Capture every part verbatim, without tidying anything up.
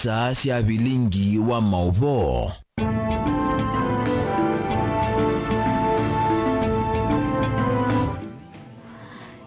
Star sya vilingi wa maũvoo.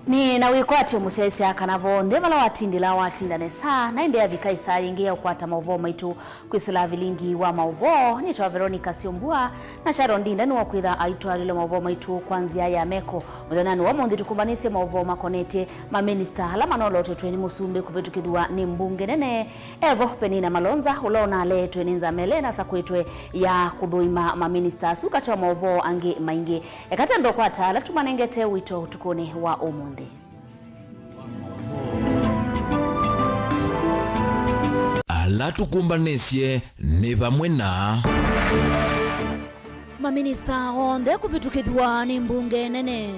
Nĩ na wĩkwatyo mũsyaĩĩsya kana vonthe vala watindĩla watinda nesa, na ĩndĩ yavika ĩsaa yĩngĩ ya ũkwata maũvoo maitũ kwĩsĩla vilingi wa maũvoo. Nĩtawa Veronica Syombua, na Sharon Ndinda nĩwakwĩtha aitwarĩle maũvoo maitũ kwa nzĩa ya meko. Mũthenyanĩ wa ũmũnthĩ tũkũmbanĩsye maũvoo makonetye maminista ala manolotetwe nĩ mũsumbĩ kũvĩtũkĩthw'a nĩ mbunge nene. Evo Penina Malonza, ũla ũnaleetwe nĩ nzama ĩla ĩnasakwĩtwe ya kũthũima maminista asu katĩ wa maũvoo angĩ maingĩ. Eka twambe ũkwata ala tũmanengete ũito ũtukũnĩ wa ũmũnthĩ. Ala tũkũmbanĩsye nĩ vamwe na maminista onthe kũvĩtũkĩthw'a nĩ mbunge nene.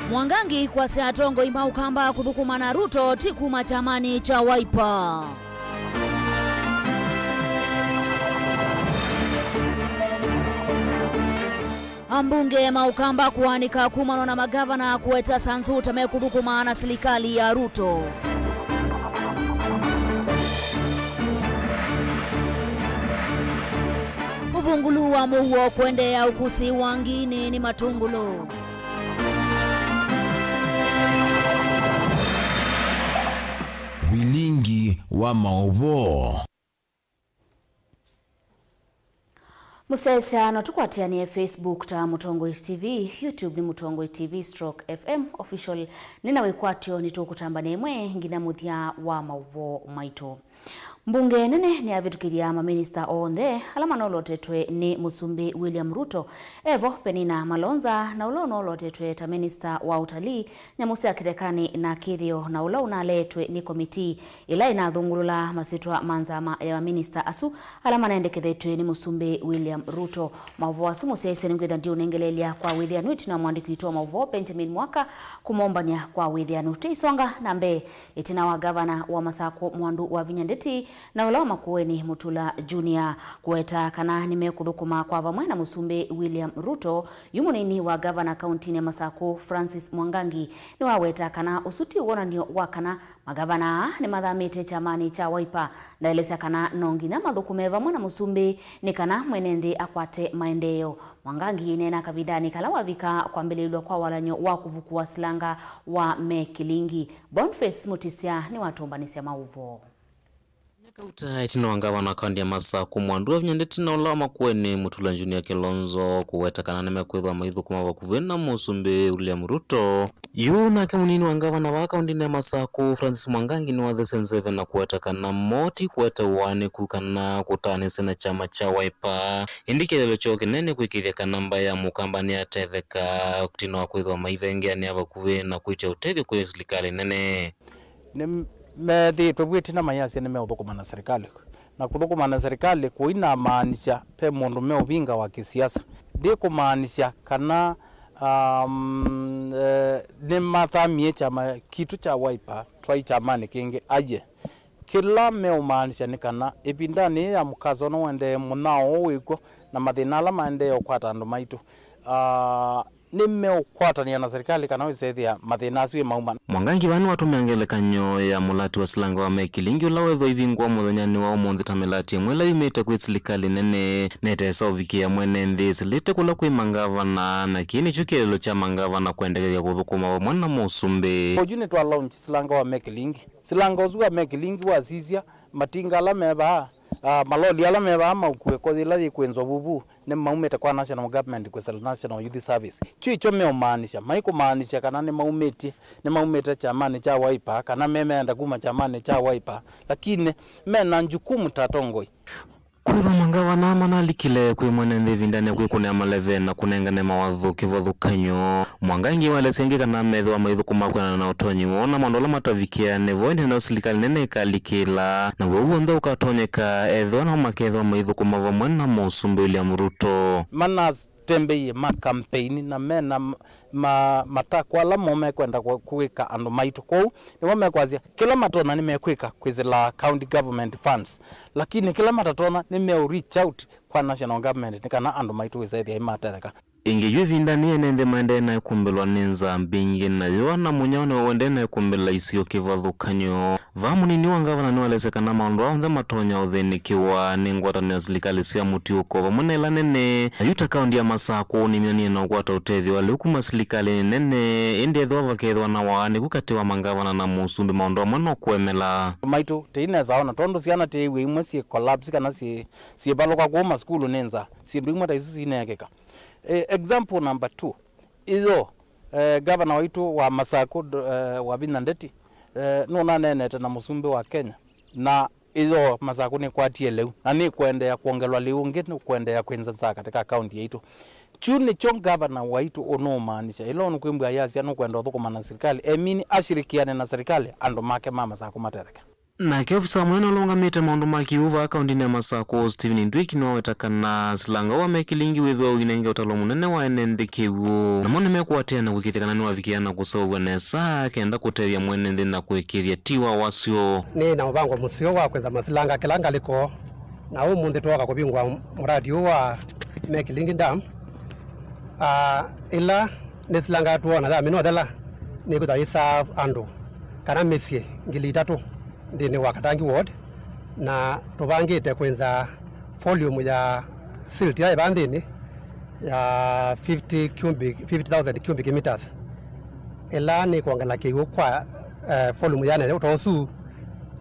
Mwangangi kwasya atongoi ma Ũkamba kũthũkũma na Ruto ti kuma kyamanĩ kya Wiper. Ambunge ma Ũkamba kũanĩka kumanwa na magavana kũweta Sansuta mekũthũkũma na silikalĩ ya Ruto. Ũvungulu wa mũuo kũendeea ũkusi wa ngiinĩ nĩ matũngũlũ. Vilingi wa maũvoo. Mũsyaĩĩsya no tũkwatĩanĩe Facebook ta Mũtongoi T V, YouTube nĩ Mũtongoi T V stroke F M Official. Nĩ na wĩkwatyo nĩtũkũtambana ĩmwe nginya mũthya wa maũvoo maitũ. Mbunge nene nĩyavĩtũkĩthya maminista onthe ala manolotetwe nĩ Mũsumbĩ William Ruto. Evo Penina Malonza, na ũla ũnolotetwe ta minista wa ũtalii, nyamũ sya kĩthekanĩ na kĩthĩo, na ũla ũnaleetwe nĩ komitii ĩla ĩnathũngũlũla masyĩtwa ma nzama ya maminista asu ala manendekethetw'e nĩ Mũsumbĩ William Ruto. Maũvoo asu mũsyaĩĩsya nĩngwĩtha ndiũnengeleelya kwa wĩthĩanu ĩtina wa mwandĩki witũ wa maũvoo Benjamin Mwaka kũmombany'a kwa wĩthĩanu. Tũisonga na mbee, ĩtina wa ngavana wa Masakũ Mwandu Wavinya Ndeti na ũla wa Makueni Mutula Junior kũweta kana nĩmekũthũkũma kwa vamwe na Mũsumbĩ William Ruto, yu mũnini wa ngavana kauntinĩ ya Masakũ Francis Mwangangi nĩwaweta kana ũsu ti wonany'o wa kana magavana aa nĩmathamĩte kyamanĩ kya Wiper. Ndaelesya kana no nginya mathũkũme vamwe na Mũsumbĩ nĩ kana mwene nthĩ akwate maendeeo. Mwangangi ĩneena kavindanĩ kala wavika kwambĩlĩĩlw'a kwa walany'o wa kũvukũa silanga wa Me Kilingi. Boniface Mutisya nĩwatũmbanĩsya maũvoo. Kauta ĩtina wa ngavana wa kaunti ya Masakũ Mwandu Wavinya Ndeti na ũla wa Makueni Mutula Junior Kilonzo kũweta kana nĩmekwĩthwa maithũkũma vakuvĩ na Mũsumbĩ William Ruto. Yu nake mũnini wa ngavana wa kauntinĩ ya Masakũ Francis Mwangangi nĩwathesye nzeve na kũweta kana mo ti kũete ũaanĩku kana kũtaanĩsya na kyama kya Wiper. Ĩndĩ kĩeleelo kyoo kĩnene kwĩkĩĩthya kana mbaĩ ya Mũkamba nĩyatetheka ĩtina wa kwĩthwa maithengeanĩa vakuvĩ na kwĩtya ũtethyo kwĩ silikalĩ nene. Nĩmethĩĩtwe vu ĩtina mayasya nĩmeũthũkũma na serikali. Na kũthũkũma na serikali kũinamaanisya ve mũndũ meũvinga wa kĩsiasa. Ndĩkũmaanisya kana, um, eh, nĩmathamie kyama kitũ kya Wiper twaĩ kyamanĩ kĩngĩ. Aye. Kĩla meũmaanisya nĩ kana ĩvindanĩ yĩĩ ya mũkaso ũno ũendee, mũnyao ũũ wĩkw'o, na mathĩna ala maendee ũkwata andũ maitũ, ah, nĩmeũkwatanĩa na serikali kana wĩsethĩa mathĩna asu ĩmauma. Mwangangi vaa nĩwatũmĩa ngelekany'o ya mũlati wa silanga wa Me Kilingi ũla wethwa ivingũa mũthenyanĩ wa ũmũnthĩ ta mĩlati ĩmwe ĩla yumĩte kwĩ silikalĩ nene, netesa ũvikĩa mwene nthĩ ĩsĩlĩte kũla kwĩ mangavana, na kĩĩ nĩkyo kĩeleelo kya mangavana kũendekethya kũthũkũma vamwe na mũsumbĩ. Oyu nĩtwa launch silanga wa Me Kilingi. Silanga ũsu wa Me Kilingi wasisya matinga ala me vaa, ah, maloli ala me vaa maũkue ko yĩla yĩkwĩnzwa vuvu nĩmaumĩte kwa National Government kwĩsĩla National Youth Service. Kyu ikyo meũmaanisya, maikũmaanisya kana nĩmaumĩtye, nĩmaumĩte kyamanĩ kya Wiper, kana me meenda kuma kyamanĩ kya Wiper, lakini mena njukumu ta atongoi. Kwĩthwa mangavana manalikile kwĩ mwene nthĩ ĩvindanĩ ya kwĩkũnĩa maleve na kũnengane mawatho kĩvathũkany'o, Mwangangi waelesya ĩngĩ kana methĩwa maithũkũma kwĩanana na ũtonyi woo na maũndũ ala matavikĩane vo ĩndĩ nĩno silikalĩ nene ĩkalikĩla, na w'o w'onthe ũkatonyeka ethĩwa nao makethĩwa maithũkũma vamwe na mũsumbĩ William Ruto. Manas tembeie ma campaign na mena ma, matakwa ala moo mekwenda kũ-, kwĩka andũ maitũ. Kwoou nĩmo mekwasya kĩla matonya nĩmekwĩka kwĩsĩla county government funds, lakini kĩla matatonya nĩmeũ reach out kwa national government nĩ kana andũ maitũ wĩsethĩa imatetheka. Ĩngĩ yu ĩvindanĩ, ene nthĩ maendee na ĩkumbĩlwa nĩ nzaa mbingĩ na yũa, na mũnyao nĩw'o ũendee na ĩkumbĩla isio kĩvathũkany'o. Vaa mũnini wa ngavana nĩwaelesya kana maũndũ aa onthe matonya ũthĩnĩkĩwa nĩ ngwatanĩo ya silikalĩ sya mũtiũko vamwe na ila nene. Na yu ta kaũndi ya Masakũ nĩmyonanie na ũkwata ũtethyo wa lĩu kuma silikalĩnĩ nene, ĩndĩ ethĩwa vakethĩwa na waanĩku katĩ wa mangavana na mũsumbĩ, maũndũ amwe no kũemela. Maitũ tĩinesa ona tondũ syana tĩĩw'e imwe syĩ collapse kana syĩ syĩvalũka kũu masukulu nĩ nza, syĩndũ imwe ta isu sineekĩka. E, example number two, ĩyo, e, gavana waitũ wa Masakũ, do- e, Wavinya Ndeti, e, nũnaneenete na mũsumbĩ wa Kenya, na ĩyo Masakũ nĩkwatie lĩu, na nĩkũendeea kwongelwa lĩu ũngĩ, nĩkũendeea kwĩnza nza katika kaunti yaitũ. Kyu nĩkyo gavana waitũ ũnũũmaanisya, ĩla ũnũkwĩmbwa ayasya nũkwenda ũthũkũma na silikalĩ, emini ashirikiane na silikalĩ, andũ make ma Masakũ matetheke. Nake ofisa mũnene ũla ũngamĩte maũndũ ma kĩw'ũ vaa kaũndĩnĩ ya Masakũ, Stephen Ndwiki, nĩwaweta kana silanga ũũ wa mekilingi wĩthĩwa ũinenge ũtalo mũnene wa ene nthĩ kĩw'ũ. Namo nĩmekũatĩĩa na kũĩkĩĩthya kana nĩwavikĩa na kũseũvw'a nesa kenda kũtethya mwene nthĩ na kũĩkĩĩthya ti wa wasyo. Nĩ na mũvango mũseo wa kwĩnza masilanga kĩla ngalĩko, na ũmũnthĩ twooka kũvingũa mũradi ũũ wa Mekilingi Dam. Ah, ĩla nĩ silanga twoona yamina ũthela, nĩkwĩthwa ĩsaa andũ kana mĩsyĩ ngili itatũ nthĩnĩ wa Kathangi Ward, na tũvangĩte kwĩnza volume ya silt ĩla ĩvaa nthĩnĩ ya fifty cubic, fifty thousand cubic meters, ĩla nĩkwongela kĩw'ũ kwa, eh, volume ya nene ũtosu.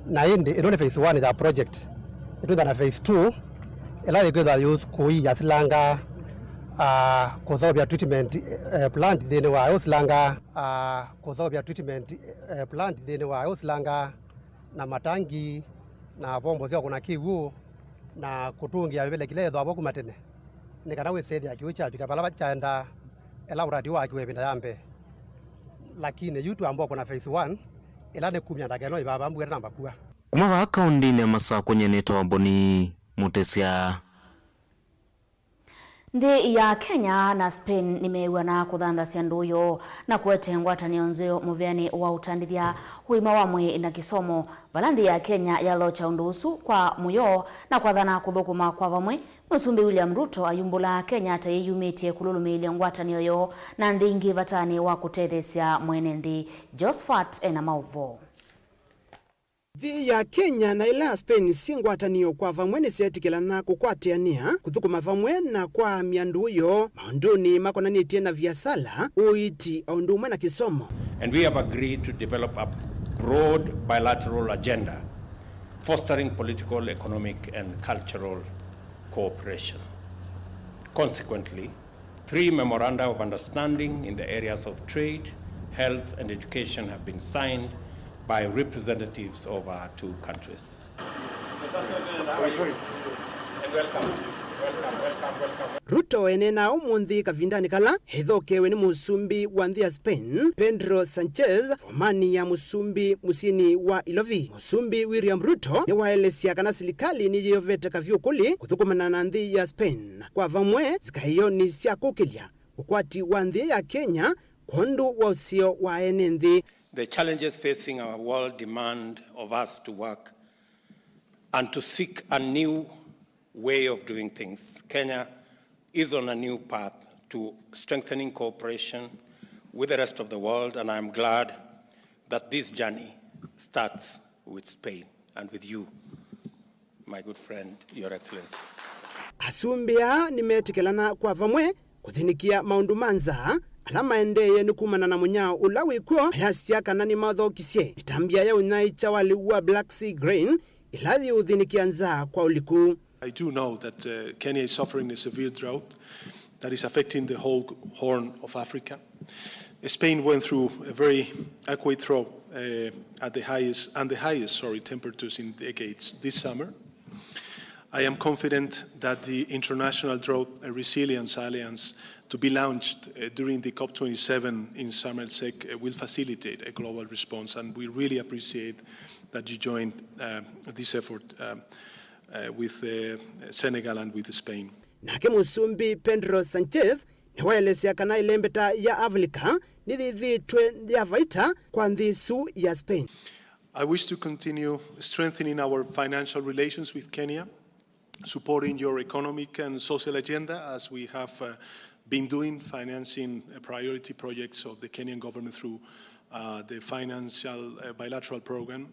Na ĩndĩ ĩno nĩ phase one ya project. Ĩtwĩtha na phase two, ĩla yĩkwĩthwa yũkũia silanga, ah, kũseũvya treatment, eh, plant nthĩnĩ wa ĩyo silanga, ah, kũseũvya treatment, eh, plant nthĩnĩ wa ĩyo silanga, na matangi, na vombo sya kũna kĩw'ũ, na kũtũngĩa mĩvele kĩla yĩthĩawa vo kuma tene, nĩ kana wĩsĩthĩa kĩw'ũ kyavika vala kyaendaa, ĩla ũradi wakiwe ĩvinda ya mbee. Lakini yu twamba kũna phase one, ĩla nĩ kumya ndakeno ivava mbuere na mbakua. Kuma vaa kaũndĩnĩ ya Masakũ, nyie nĩtawa Boni Mũtesya. Nthĩ ya Kenya na Spain nĩmeew'ana kũthanthasya ndũũ yoo na kũete ngwatanĩo nzeo mũvĩanĩ wa ũtandĩthya ũima wa mwĩĩ na kĩsomo, vala nthĩ ya Kenya yathokya ũndũ ũsu kwa mũyo na kwathana kũthũkũma kwa vamwe. Mũsumbĩ William Ruto ayumbũla Kenya ta yĩyumĩtye kũlũlũmĩĩlya ngwatanĩo yoo na nthĩ ingĩ vatanĩ wa kũtetheesya mwene nthĩ. Josephat ena maũvoo. Nthĩ ya Kenya na ĩla ya Spain syĩ ngwatanĩo kwa vamwe nĩsyeetĩkĩlana kũkwatĩanĩa, kũthũkũma vamwe na kwaamya ndũũ yoo maũndũnĩ makonanĩtye na viasala, ũiiti, o ũndũ ũmwe na kĩsomo. And we have agreed to develop a broad bilateral agenda, fostering political, economic, and cultural cooperation. Consequently, three memoranda of understanding in the areas of trade, health, and education have been signed by representatives of our two countries. Ruto eneenaa ũmũnthĩ kavindanĩ kala ethokewe nĩ mũsumbĩ wa nthĩ ya Spain, Pedro Sanchez, vomani ya mũsumbĩ mũsyĩnĩ wa Ilovi. Mũsumbĩ William Ruto nĩwaelesya kana silikalĩ nĩyĩovete kavyũ kũlĩ kũthũkũmana na nthĩ ya Spain kwa vamwe sikaĩonĩ sya kũkĩlya ũkwati wa nthĩ ya Kenya kwondũ wa ũseo wa ene nthĩ. The challenges facing our world demand of us to work and to seek a new way of doing things. Kenya is on a new path to strengthening cooperation with the rest of the world, and I am glad that this journey starts with Spain and with you, my good friend, Your Excellency. Asumbĩ aa nĩmetĩkĩlana kwa vamwe kũthĩnĩkĩa maũndũ ma nzaa ala maendeeye nĩ kumana na mũnyao ũla wĩ kw'o, mayasya kana nĩmathokisye ĩtambya ya ũnyaĩĩkya wa lĩu wa Black Sea Grain ĩla yĩũthĩnĩkĩa nzaa kwa ũliku. I do know that, uh, Kenya is suffering a severe drought that is affecting the whole Horn of Africa. Spain went through a very adequate drought, uh, at the highest, and the highest, sorry, temperatures in decades this summer. I am confident that the International Drought Resilience Alliance, to be launched, uh, during the COP twenty-seven in Sharm el Sheikh, uh, will facilitate a global response, and we really appreciate that you joined, uh, this effort, uh, uh, with, uh, Senegal and with Spain. Nake mũsumbĩ Pedro Sanchez nĩwaelesya kana ĩlembeta ya Avilika nĩyĩthĩĩtwe ya vaita kwa nthĩ ĩsu ya Spain. I wish to continue strengthening our financial relations with Kenya, supporting your economic and social agenda as we have, uh, been doing, financing, uh, priority projects of the Kenyan government through, uh, the financial, uh, bilateral program.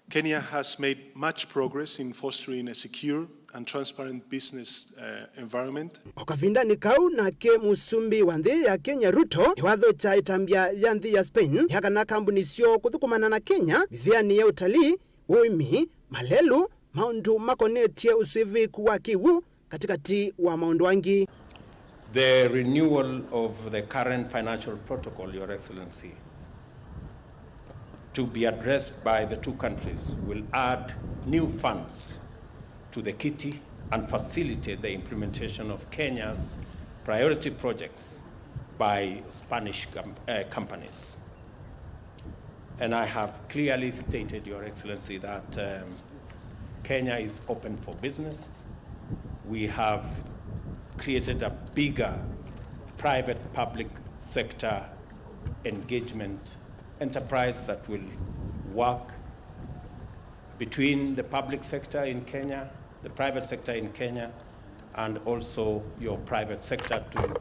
Kenya has made much progress in fostering a secure and transparent business, uh, environment. O kavindanĩ kau nake mũsumbĩ wa nthĩ ya Kenya Ruto nĩwathũkya ĩtambya ya nthĩ ya Spain ya kana kambuni syoo kũthũkũmana na Kenya mĩvĩanĩ ya ũtalii, ũĩmi, malelũ, maũndũ makonetye ũsũvĩĩku wa kĩw'ũ, katĩkatĩ wa maũndũ angĩ. The renewal of the current financial protocol, Your Excellency, to be addressed by the two countries will add new funds to the kitty and facilitate the implementation of Kenya's priority projects by Spanish com-, uh, companies. And I have clearly stated, Your Excellency, that, um, Kenya is open for business. We have created a bigger private-public sector engagement enterprise that will work between the public sector in Kenya, the private sector in Kenya, and also your private sector to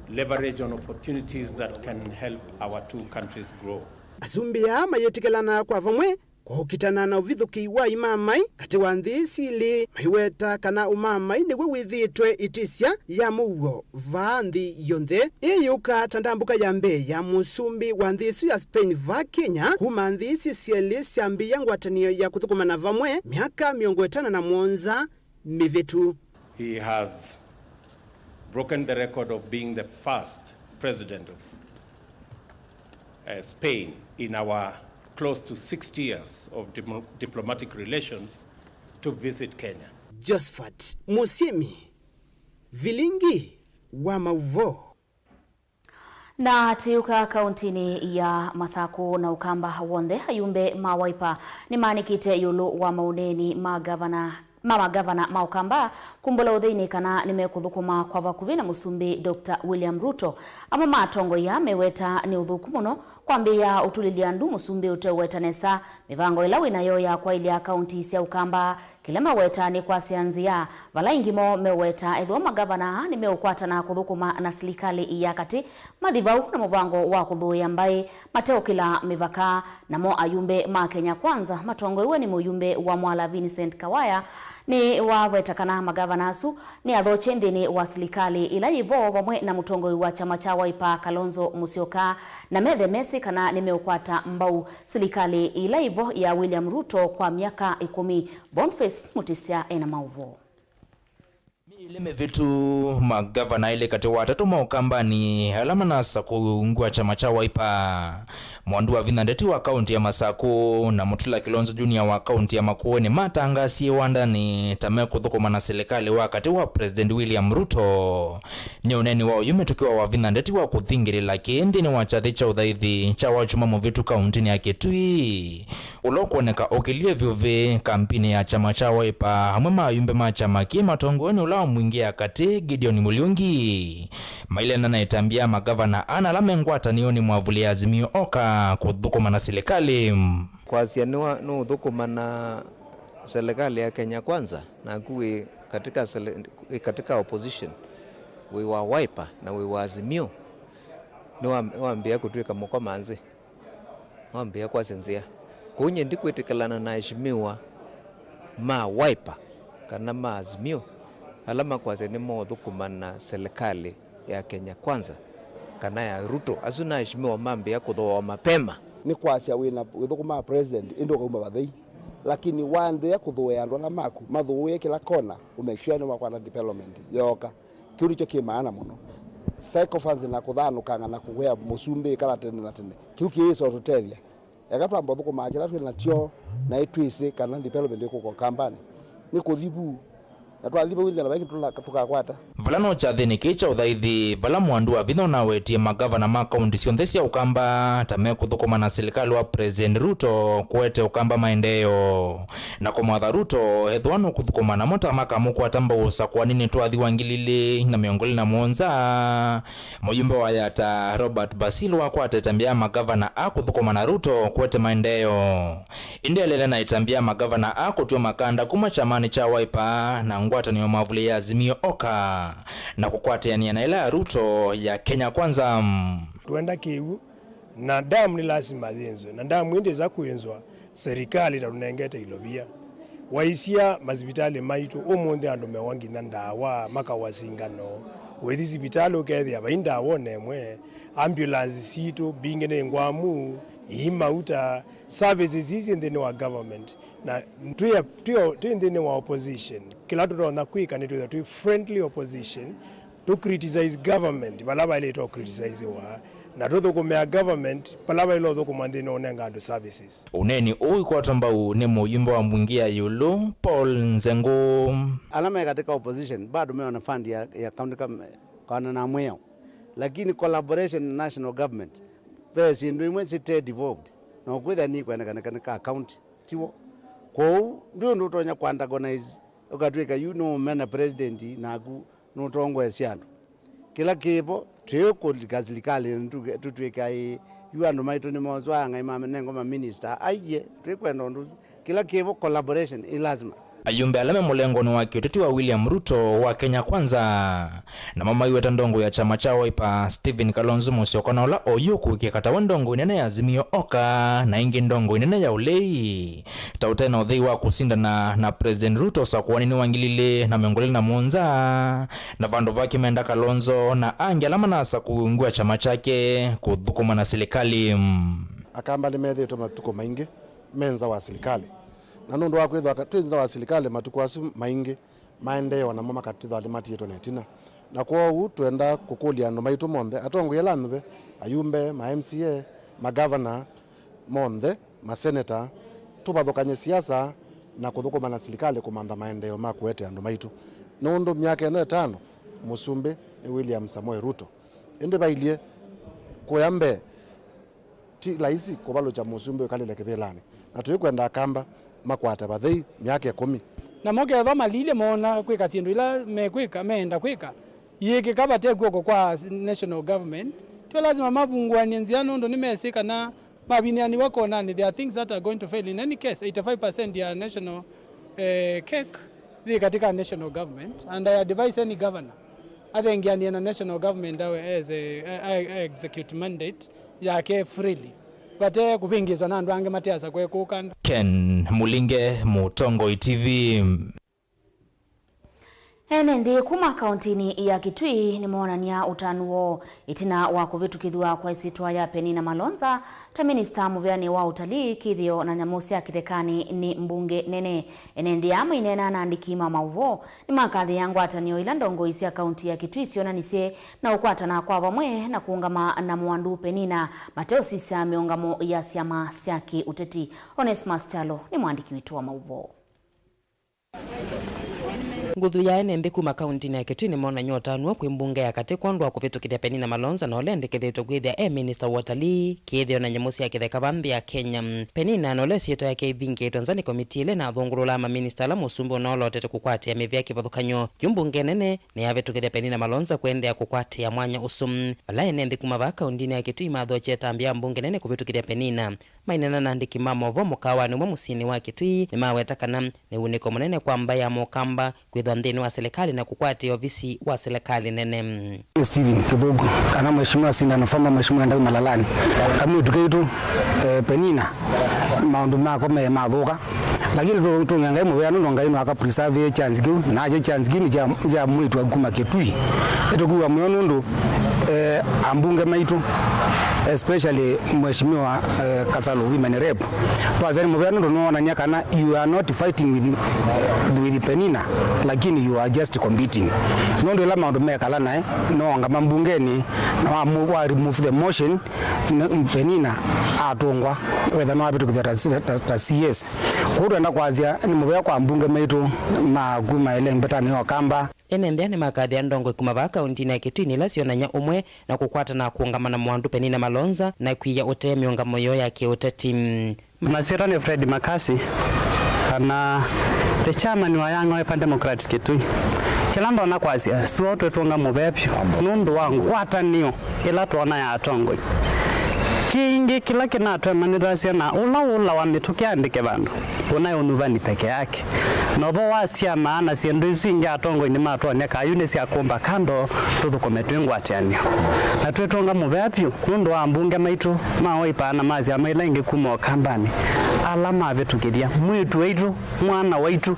leverage on opportunities that can help our two countries grow. Asumbĩ aa mayĩtĩkĩlana kwa vamwe kũkitana na ũvithũkĩ wa imamai katĩ wa nthĩ isu ilĩ, maiweta kana ũmamai nĩw'o wĩthĩĩtwe ĩtĩsya ya mũuo vaa nthĩ yonthe. Ĩĩ yũka ta ndambũka ya mbee ya mũsumbĩ wa nthĩ ĩsu ya Spain vaa Kenya kuma nthĩ isu syelĩ syambĩĩa ngwatanĩo ya kũthũkũmana vamwe myaka mĩongo ĩtano na mũonza mĩvĩtu. He has broken the record of being the first president of, uh, Spain in our close to sixty years of diplo-, diplomatic relations to visit Kenya. Josephat Mũsyĩmi, Vilingi wa Mauvoo. Na tĩũka kauntinĩ ya Masakũ na Ũkamba w'onthe, ayumbe ma Wiper nĩmaanĩkĩte ĩũlũ wa maũneeni ma gavana, ma magavana ma Ũkamba kumbũla ũtheinĩ kana nĩmekũthũkũma kwa vakuvĩ na mũsumbĩ Doctor William Ruto. Amwe ma atongoi aa meweta nĩ ũthũku mũno kwambĩĩa ũtulĩlya ndu mũsumbĩ ũteũweta nesa mĩvango ĩla wĩ nayo ya kwaĩlya kaunti sya Ũkamba. Kĩla meweta nĩ kwasya nzĩa, vala aingĩ moo meweta ethĩwa magavana aa nĩmeũkwatana kũthũkũma na silikalĩ ya katĩ, mathi vau na mũvango wa kũthũĩa mbaĩ mateũkĩla mĩvaka. Namo ayumbe ma Kenya Kwanza matongoew'e nĩ mũyumbe wa Mwala Vincent Kawaya nĩwaweta kana magavana asu nĩ athokye nthĩnĩ wa silikalĩ ĩla yĩ vo vamwe na mũtongoi wa kyama kya Wiper Kalonzo Musyoka, na methe mesĩ kana nĩmeũkwata mbau silikalĩ ĩla yĩ vo ya William Ruto kwa myaka ĩkũmi. Boniface Mutisya ena maũvoo. Mĩĩ ĩlĩ mĩvĩtu, magavana elĩ katĩ wa atatũ ma Ũkambanĩ ala manasa kũu ungu wa kyama kya Wiper, Mwandu wa Vinya Ndeti wa kaunti ya Masakũ na Mutula Kilonzo Junior wa kaunti ya Makueni, nĩmatangasie wandanĩ ta mekũthũkũma na silikalĩ wa katĩ wa President William Ruto. Nĩ ũneeni wa ũyu mĩtũkĩ wa Wavinya Ndeti wa kũthingĩlĩla kĩĩ nthĩnĩ wa kyathĩ kya ũthaithi kya wakyumwa mũvĩtu kauntinĩ ya Kitui, ũla ũkwoneka ũkĩlye vyũ vĩ kampini ya kyama kya Wiper. Amwe ma ayumbe ma kyama kĩĩ matongoew'e nĩ ũla wa Mwingĩ ya katĩ, Gideon Muriungi, mailena na ĩtambya ya magavana ana ala me ngwatanĩonĩ mwavuli ya Azimio oka kũthũkũma na silikalĩ. Kwasya nĩwa-, nũũthũkũma na serikali ya Kenya Kwanza, naku wĩ katika sele-, wĩ katika opposition, wĩ wa Wiper na wĩ wa Azimio, nĩwa-, nĩwambĩĩa kũtw'ĩka mũkoma nzĩ, nĩwambĩĩa kwasya nzĩa. Kwoou nyie ndikwĩtĩkĩlana na aheshimiwa ma Wiper kana ma Azimio ala makwasya nĩmoothũkũma na serikali ya Kenya Kwanza kana ya Ruto. Asu nĩ aheshimiwa mambĩĩa kũthooa mapema. Nĩ kwasya wĩna wĩthũkũmaa president ĩndĩ ũkauma vathei, lakini waendeea kũthũĩa andũ ala maku, mathũũĩe kĩla kona, ũmake sure nĩwakwata development yooka. Kĩu nĩkyo kĩ maana mũno. Sycophants na kũthanũkanga na kũkwĩa mũsumbĩ ĩkala tene na tene, kĩu kĩĩsa ũtũtethya. Eka twamba ũthũkũmaa kĩla twĩ nakyo, na ĩtwĩsĩ kana development ĩkũka Ũkambanĩ. Nĩ kũthi vu, na twathi vau nthĩ na vai kĩndũ tũla-, tũkakwata. Vala no kyathĩnĩ kĩĩ kya ũthaithi, vala Mwandu wa Vinya ũnawetie magavana ma kaunti syonthe sya Ũkamba ta mekũthũkũma na silikalĩ wa President Ruto kũete Ũkamba maendeeo, na kũmwatha Ruto ethĩwa nũkũthũkũma namo ta makamũkwata mbau ũsakũaninĩ twathi wa ngili ilĩ na mĩongo ĩlĩ na mũonza. Mũyumbe wa Yatta, Robert Basil, wakwata ĩtambya ya magavana a kũthũkũma na Ruto kũete maendeeo. Ĩndĩ elene na ĩtambya ya magavana a kũtw'a makanda kuma kyamanĩ kya Wiper na ngwatanĩo mavulĩ ya Azimio Oka na kũkwatĩanĩa na ĩla ya Ruto ya Kenya Kwanza. Twenda kĩw'ũ, na dam nĩ lasima yĩnzwe, na dam ĩndĩ ĩsa kwĩnzwa, serikali tatũnengete ilovia. Waisya masivitalĩ maitũ, ũmũnthĩ andũ mewa nginya ndawa, makawa singano. Wĩthi sivitalĩ ũkethĩa vai ndawa ona ĩmwe. Ambulance sitũ mbingĩ nĩ ngwamu, ii mauta, services ii syĩ nthĩnĩ wa government. Na twĩ, twĩ, twĩ nthĩnĩ wa opposition. Kĩla tũtonya kwĩka nĩ twĩthwa twĩ friendly opposition, tũ criticize government vala vaĩlĩte ũcriticizewa, na tũthũkũmĩa government vala vaĩle ũthũkũma nthĩnĩ wa ũnenga andũ services. Ũneeni ũũ wĩkwatwa mbau nĩ mũyumbe wa mbunge ya ĩũlũ, Paul Nzengũ. Ala me katika opposition bado meona fund ya, ya county kam-, kana na mwĩao. Lakini collaboration na national government, ve syĩndũ imwe site devolved, na ũkwĩthĩa nĩ kwendekana ka county, tiwo. Kwoou, ndwĩ ũndũ ũtonya kũ antagonize, ũkatw'ĩka yu nũũmena president naku nũtongoesya andũ. Kĩla kĩvo, twĩũkũlika silikalĩ, tũtw'ĩka ĩ, yu andũ maitũ nĩmoswa, ang'ai manengwa maminista, aiye, twĩkwenda ũndũ ũsu. Kĩla kĩvo, collaboration ĩ lazima. Ayumbe ala me mũlengonĩ wa kĩũteti wa William Ruto wa Kenya Kwanza namo maiweta ndongo ya kyama kya Wiper, Stephen Kalonzo Musyoka, na ũla oyu ũkũĩkĩka tawe ndongo ĩnene ya Azimio Oka, na ĩngĩ ndongo ĩnene ya ũlei. Ta ũte na ũthei wa kũsindana na President Ruto ũsakũanĩnĩ wa ngili ilĩ na mĩongo ĩlĩ na mũonza, na vandũ vake menda Kalonzo na angĩ ala manasa kũngw'a kyama kyake kũthũkũma na silikalĩ. Akamba nĩmethĩĩtwe matukũ maingĩ me nza wa silikalĩ, na nũndũ wa kwĩthwa ka-, twĩ nza wa silikalĩ matukũ asu maingĩ, maendeeo namo makatw'ĩthwa nĩmatiĩtwe na ĩtina. Na kwoou twenda kũkũlya andũ maitũ monthe, atongoi ala anyuve, ayumbe, ma M C A, magavana monthe, maseneta, tũvathũkany'e siasa na kũthũkũma na silikalĩ kũmantha maendeeo ma kũete andũ maitũ. Nũndũ myaka ĩno ĩtano, mũsumbĩ nĩ William Samoei Ruto. Ĩndĩ vailyĩ kũya mbee, ti laisi kũvalũkya mũsumbĩ ũkalĩle kĩvĩlanĩ, na tũikwenda Akamba makwate vathei myaka ĩkũmi. Namo kethwa malilye moona kwĩka syĩndũ ila mekwĩka, meenda kwĩka, iĩkĩka vate kw'oko kwa national government, tyo lasima mavunguanĩe nzĩa, nũndũ nĩmesĩ kana mavinĩanĩw'a konanĩ, there are things that are going to fail. In any case, eighty-five percent ya national, eh, cake yĩ katika national government, and I advise any governor athengeanĩe na national government awe as a, a, a execute mandate yake freely, vate kũvĩngĩĩswa na andũ angĩ mateasa kwekũka. Ken Mulinge, Mũtongoi T V. Ene nthĩ kuma kauntinĩ ya Kitui nĩmoonany'a ũtanu woo ĩtina wa kũvĩtũkĩthw'a kwa ĩsyĩtwa ya Penina Malonza ta minista mũveanĩ wa ũtalii, kĩthĩo na nyamũ sya kĩthekanĩ nĩ mbunge nene. Ene nthĩ aa maineena na andĩki ma maũvoo nĩmakathĩĩa ngwatanĩo ila ndongoi sya kaunti ya Kitui syonanisye na ũkwatana kwa vamwe na kũũngama na mũandu Penina mateũsisya mĩũngamo ya syama sya kĩ-ũteti. Onesmus Kyalo nĩ mwandĩki witũ wa maũvoo. Nguthu ya ene nthĩ kuma kauntinĩ ya Kitui nĩmonany'a ũtanu kwĩ mbunge ya katĩ kwondũ wa kũvĩtũkĩthya Penina Malonza, na ũla endekethĩtwe kwĩthĩa e minista wa ũtalii, kĩthĩo na nyamũ sya kĩtheka va nthĩ ya Kenya. Penina, na ũla ĩsyĩtwa yake ĩvingĩĩtwe nza nĩ komitii ĩla ĩnathũngũlũlaa maminista ala mũsumbĩ ũnoolotete kũkwatĩa mĩvĩa kĩvathũkany'o. Yu mbunge nene nĩyavĩtũkĩthya Penina Malonza kũendeea kũkwatĩa mwanya ũsu. Vala ene nthĩ kuma vaa kauntinĩ ya Kitui mathokye ĩtambya ya mbunge nene kũvĩtũkĩthya Penina, maineena na andĩki ma maũvoo mũkaawanĩ ũmwe mũsyĩnĩ wa Kitui, nĩmaweta kana nĩ ũunĩko mũnene kwa mbaĩ ya Mũkamba kwĩthwa nthĩnĩ wa silikalĩ na kũkwatĩa ovisi wa silikalĩ nene. Stephen Kĩthũku, kana Mheshimiwa Sindano, former Mheshimiwa Daudi Malalani, kamwĩtu kaitũ, eh, Penina, maũndũ makwa me mathũka, lakini tũ-, tũng'e Ngai mũvea nũndũ Ngai no aka preserve chance kĩu, na aje chance kĩu nĩ kya, kya mwĩtu wa kuma Kitui. Nĩtũkwĩwa mũyo nũndũ, eh, ambunge maitũ, especially Mheshimiwa, eh, Kasalu, women rep, twasya nĩ mũvea nũndũ nĩwonany'a kana you are not fighting with, with Penina, lakini you are just competing. Nũndũ ĩla maũndũ mekala nae, nĩwaũngama mbungenĩ, na wa, wa remove the motion, n-, Penina atũngwa, wetha nĩwavĩtũkĩthw'a ta, ta, ta C S. Kwoou twenda kwasya nĩ mũvea kwa mbunge maitũ ma kuma ĩlengetanĩ ya Ũkamba. Ene nthĩ aa nĩmakathĩa ndongoi kuma vaa kauntinĩ ya Kitui nĩ ila syonany'a ũmwe na kũkwatana kũũngama na mũandu Penina Malonza na kwia ũtee mĩũngamo yoo ya kĩ-ũteti. Masyĩtwa nĩ Fred Makasi, kana the chairman wa Young Wiper Democrats Kitui. Kĩla ndonya kwasya, sua twĩtũnga mũvea vyũ nũndũ wa ngwatanĩo ĩla twoona ya atongoi. Kĩngĩ kĩla kĩnatwema nĩtwasya na ũla ũũlawa mĩtũkĩ andĩke vandũ, ũnaĩ ũnyuvani peke yake. Na ũvoo wa syama na syĩndũ isu ingĩ, atongoi nĩmatwonia kayu nĩ sya kũmba kando tũthũkũme twĩ ngwatanĩo. Na twĩtũnga mũvea vyũ nũndũ wa ambunge maitũ ma Wiper na ma syama ila ingĩ kuma Ũkambanĩ, ala mavĩtũkĩthya mwĩĩtu waitũ, mwana waitũ,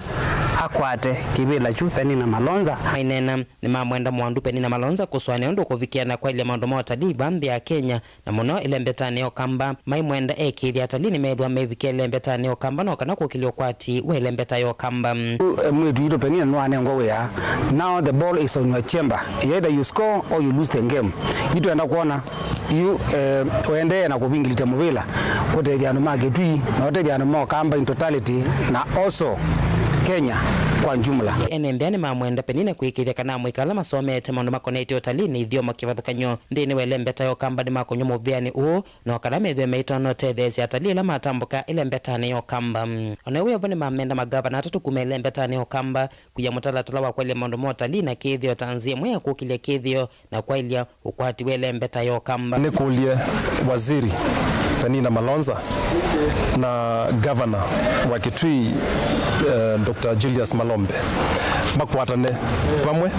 akwate kĩvĩla kyu Penina Malonza. Maineena nĩmamwenda mwandu Penina Malonza kũsũanĩa ũndũ ũkũvikĩa na kwaĩlya maũndũ ma ũtalii vaa nthĩ ya Kenya, na mũno ĩlembetanĩ ya Ũkamba. Maimwenda ekĩĩthya atalii nĩmethĩwa mevikĩa ĩlembetanĩ ya Ũkamba no kana kũkĩlya ũkwati wa ĩlembeta ya Ũkamba. Mwĩĩtu witũ Penina nĩwanengwa wĩa. Now the ball is on your chamber. Either you score or you lose the game. Yu twenda kwona yu, eh, ũendee na kũvingĩlĩtya mũvĩla, ũtethya andũ ma Kĩtui na ũtethya andũ ma Ũkamba in totality, na also Kenya kwa jumla. Ene mbĩa nĩmamwenda Penina kwĩkĩĩthya kana amũika ala masomete maũndũ makonetye ũtalii na ithyomo kĩvathũkany'o nthĩnĩ wa ĩlembeta ya Ũkamba nĩmakũnywa mũvĩanĩ ũũ, no kana methĩwe maitonya ũtetheesya atalii ala matambũka ĩlembetanĩ ya Ũkamba. O na wĩ o vo, nĩmamenda magavana atatũ kuma ĩlembetanĩ ya Ũkamba kwia mũtalatala wa kwaĩlya maũndũ ma ũtalii na kĩthĩo ta nzĩa ĩmwe ya kũkĩlya kĩthĩo na kwaĩlya ũkwati wa ĩlembeta ya Ũkamba. Nĩkũlye Waziri Penina Malonza na Gavana wa Kitui, eh, Doctor Julius Malombe makwatane vamwe,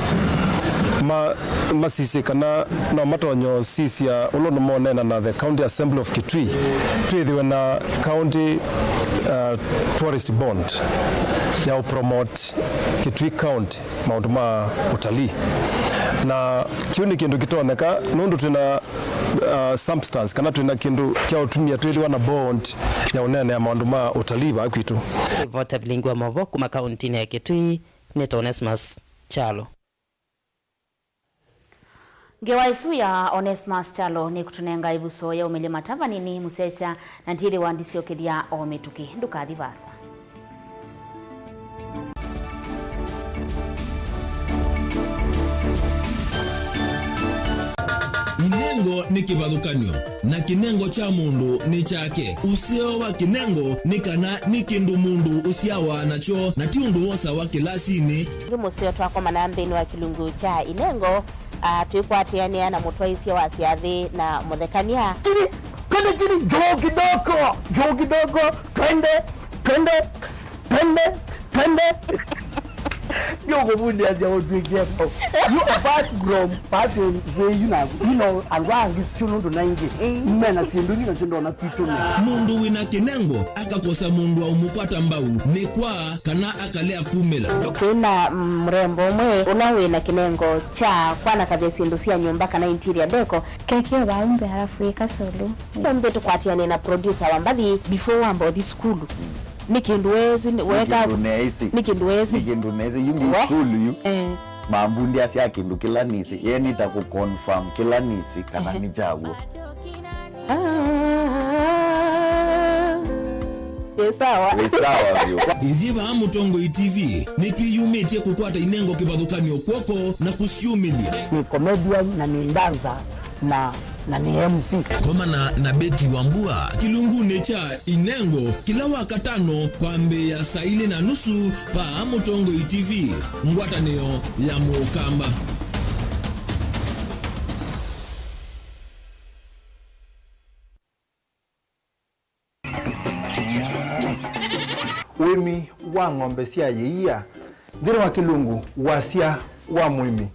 ma-, masisye kana no matonye ũsisya ũla ũndũ moneena na the County Assembly of Kitui, twĩthĩwe na county, uh, tourist board ya ũpromote Kitui County maũndũ ma ũtalii. Na kĩu nĩ kĩndũ kĩtonyeka nũndũ twĩna, uh, substance, kana twĩna kĩndũ kya ũtumĩa twĩthĩwa na board ya ũneenea maũndũ ma ũtalii vaa kwitũ. Rivota vilingi wa maũvoo kuma kauntinĩ ya Kitui, nĩ ta Onesmus Kyalo. Ngewa ĩsu ya Onesmus Kyalo nĩkũtũnenga ĩvuso ya ũmĩlya mata vanini mũsyaĩĩsya, na ndyĩthĩwa ndisyokethya o mĩtũkĩ. Ndũkathi vaasa. Inengo nĩ kĩvathũkany'o, na kĩnengo kya mũndũ nĩ kyake. Ũseo wa kĩnengo nĩ kana nĩ kĩndũ mũndũ ũsyawa nakyo, na ti ũndũ wosawa kĩlasinĩ. Ĩndĩ mũseo twakomana nthĩnĩ wa kĩlungu kya inengo, a, twĩkwatĩanĩa na mũtwaĩsya wa syathĩ na mũthekany'a. Chini, twende chini, juu kidogo, juu kidogo, twende, twende, twende, twende. Nĩ ũkũvundĩasya ũtwĩkie kau. You apart from pattern kwĩ yu na, you know, andũ angĩ sio nũndũ na ingĩ. Mm. Mena syĩndũ ingĩ nasyo ndona kwitũ nĩ. Mũndũ wĩna kĩnengo akakosa mũndũ wa ũmũkwata mbau, nĩ kwa kana akalea kumĩla. Kwĩna, mm, mũrembo ũmwe ũla wĩna kĩnengo kya kwanakavya syĩndũ sya nyũmba kana interior deco. Keke vau mbee alafu ĩka solo. Ũmbe tũkwatĩane na producer wa mbathi before wamba ũthi sukulu. Nĩ kĩndũ weesĩ, nĩ weka, nĩ kĩndũ neesĩ. Nĩ kĩndũ weesĩ. Nĩ kĩndũ neesĩ. Yu ngi sukulu yu. Eh. Mambundĩasya kĩndũ kĩla nĩsĩ. Ye nĩta kũ confirm kĩla nĩsĩ kana nĩ kyaw'o. Ah. Ĩ sawa. Ĩ sawa vyũ. Ithyĩ vaa Mũtongoi T V nĩtwĩyumĩtye kũkwata inengo kĩvathũkany'o kw'oko na kũsyumĩlya. Nĩ comedian na nĩ dancer na, na nĩ M C. Komana na Betty Wambua kĩlungunĩ kya Inengo kĩla Wakatano kwambĩĩa saa ilĩ na nusu vaa Mũtongoi T V, ngwatanĩo ya Mũkamba. Ũĩmi wa ng'ombe sya ĩia nthĩnĩ wa kĩlungu, wasya wa mũĩmi.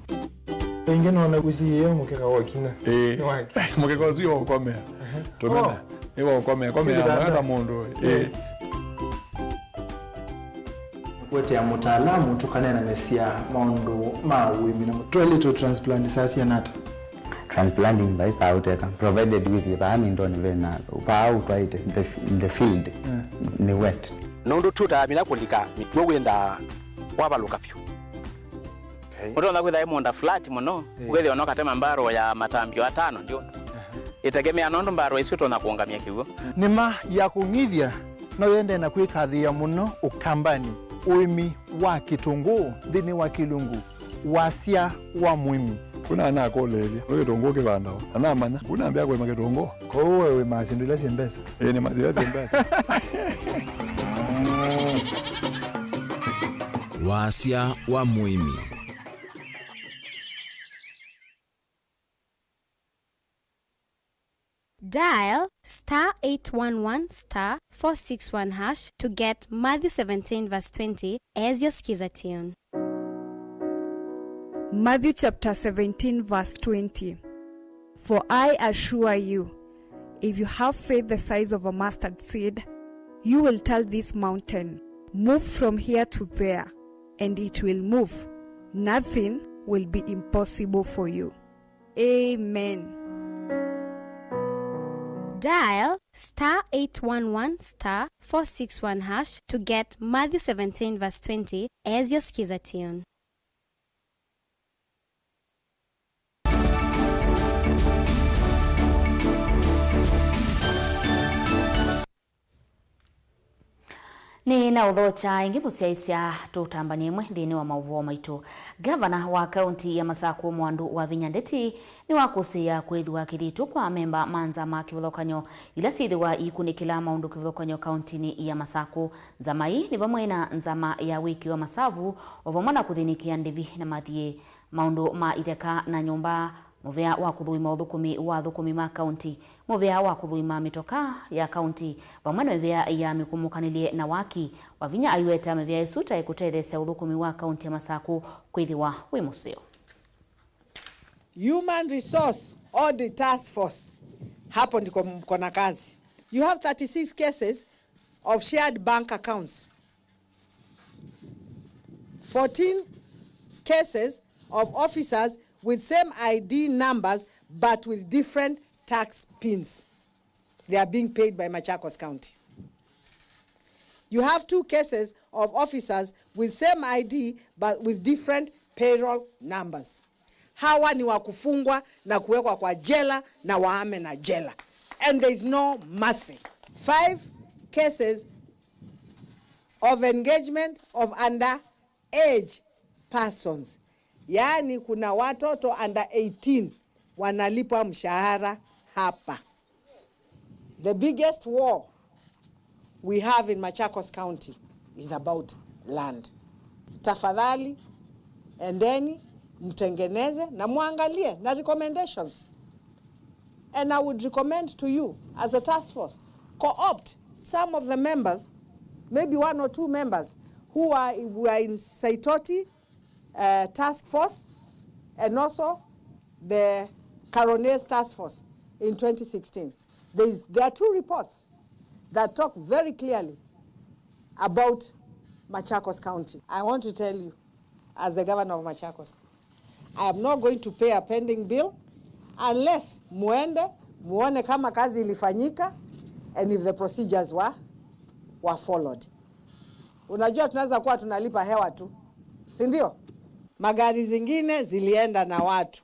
Ĩngĩ nona ũsiĩĩe mũkeka wa ũkina. Ĩĩ. Nĩ wake. Mũkeka ũsu wĩ wa ũkomea. Aha. Tũmena. Oh. Nĩ wa ũkomea. Komea. Sili mwega mũndũ. Ĩĩ. Ĩĩ. Nĩkũetea mũtaalamu tũkaneenanĩsya maũndũ ma ũĩmi na mũtwaĩlĩtwe transplant saa siana ata? Transplanting vai saa ũteka, provided with vaa mindoni vena, vaa ũtwaĩte, the, the field, yeah, nĩ wet. Nũndũ tũtamina kũlika mĩkw'ũ wĩthaa wavalũka vyũ. Okay. Ũtonya kwĩtha ĩ mũũnda flat mũno, yeah, ũkethĩa ona ũkatema mbarũ ya matambio atano ndio. Aha. Ĩtegemea nũndũ mbarũ isu ĩtonya kũũngamya kĩw'ũ. Nĩma ya kũng'ithya no yende na kwĩkathĩĩa mũno Ũkambanĩ, ũĩmi wa kĩtũngũũ nthĩnĩ wa kĩlungu. Wasya wa mũĩmi. Kuna anakũlĩĩlya, nĩ kĩtũngũũ kĩvandawa? Na namanya, kuna ambĩa kũĩma kĩtũngũũ. Kwoou we wĩmaa syĩndũ ila syĩ mbesa? Ĩĩ, nĩmaa syĩndũ ila syĩ mbesa. Wasya wa mũĩmi. Dial star eight one one star four six one hash to get Matthew seventeen verse twenty as your Skiza tune. Matthew chapter seventeen verse twenty. For I assure you, if you have faith the size of a mustard seed, you will tell this mountain, 'Move from here to there,' and it will move. Nothing will be impossible for you. Amen. Dial star eight one one star four six one hash to get Matthew seventeen verse twenty as your Skiza tune. Nĩnaũthokya ĩngĩ mũsyaĩĩsya, tũtambany'e ĩmwe nthĩnĩ wa maũvoo maitũ. Ngavana wa kaunti ya Masakũ Mwandu Wavinya Ndeti nĩwakũsĩĩa kwĩthĩwa kĩthito kwa amemba ma nzama kĩvathũkany'o ila syĩthĩwa iikunĩkĩla maũndũ kĩvathũkany'o kauntinĩ ya Masakũ. Nzama ii nĩ vamwe na nzama ya wĩkĩo wa masavu, o vamwe na kũthĩnĩkĩa ndĩvi na mathiĩ. Maũndũ ma itheka na nyũmba, mũvea wa kũthũima ũthũkũmi wa athũkũmi ma kaunti, mũvea wa kũthũima mĩtoka ya kaunti, vamwe na mĩvea ya mĩkũmũkanĩlye na waki. Wavinya aiweta mĩvea ĩsu ta ĩkũtetheesya ũthũkũmi wa kaunti ya Masakũ kwĩthĩwa wĩ mũseo. Human Resource Audit Task Force, hapo ndiko mko na kazi. You have thirty-six cases of shared bank accounts. Fourteen cases of officers with same I D numbers but with different tax pins. They are being paid by Machakos County. You have two cases of officers with same I D but with different payroll numbers. Hawa ni wa kufungwa na kuwekwa kwa jela na waame na jela. And there is no mercy. Five cases of engagement of underage persons. Yaani kuna watoto under eighteen wanalipwa mshahara hapa. The biggest war we have in Machakos County is about land. Tafadhali, endeni, mtengeneze na muangalie na recommendations. And I would recommend to you, as a task force, co-opt some of the members, maybe one or two members, who are, were in Saitoti, uh, task force, and also the Karone's task force in twenty sixteen. There is, there are two reports that talk very clearly about Machakos County. I want to tell you, as the governor of Machakos, I am not going to pay a pending bill unless muende muone kama kazi ilifanyika and if the procedures were, were followed. Unajua, tunaweza kuwa tunalipa hewa tu, si ndio? Magari zingine zilienda na watu.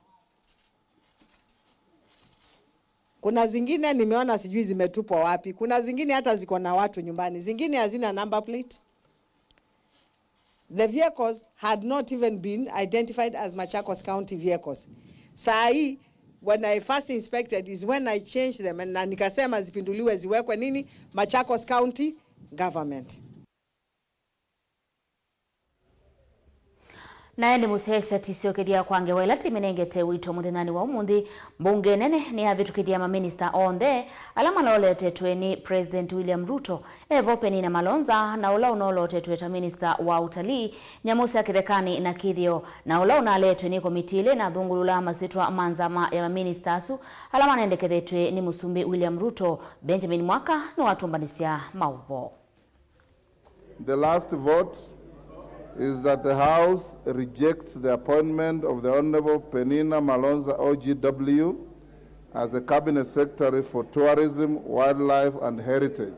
Kuna zingine nimeona sijui zimetupwa wapi. Kuna zingine hata ziko na watu nyumbani. Zingine hazina number plate. The vehicles had not even been identified as Machakos County vehicles. Saa hii, when I first inspected is when I changed them, na nikasema zipinduliwe, ziwekwe nini? Machakos County Government. Nae nĩ mũsyaĩĩsya tĩsyokethya kwa ngewa ĩla tĩmĩnengete wĩto mũthenyanĩ wa ũmũnthĩ. Mbunge nene nĩyavĩtũkĩthya maminista onthe ala malooletetwe nĩ President William Ruto, evo Penina Malonza na ũla ũnoolotetwe ta minista wa ũtalii, nyamũ sya kĩthekanĩ na kĩthĩo, na ũla ũnaletwe nĩ komitii ĩla ĩnathũngũlũlaa masyĩtwa ma nzama ya maminista asu ala manendekethetwe nĩ Mũsumbĩ William Ruto. Benjamin Mwaka nĩwatũmbanĩsya maũvoo. The last vote is that the House rejects the appointment of the Honorable Penina Malonza O G W as the Cabinet Secretary for Tourism, Wildlife and Heritage.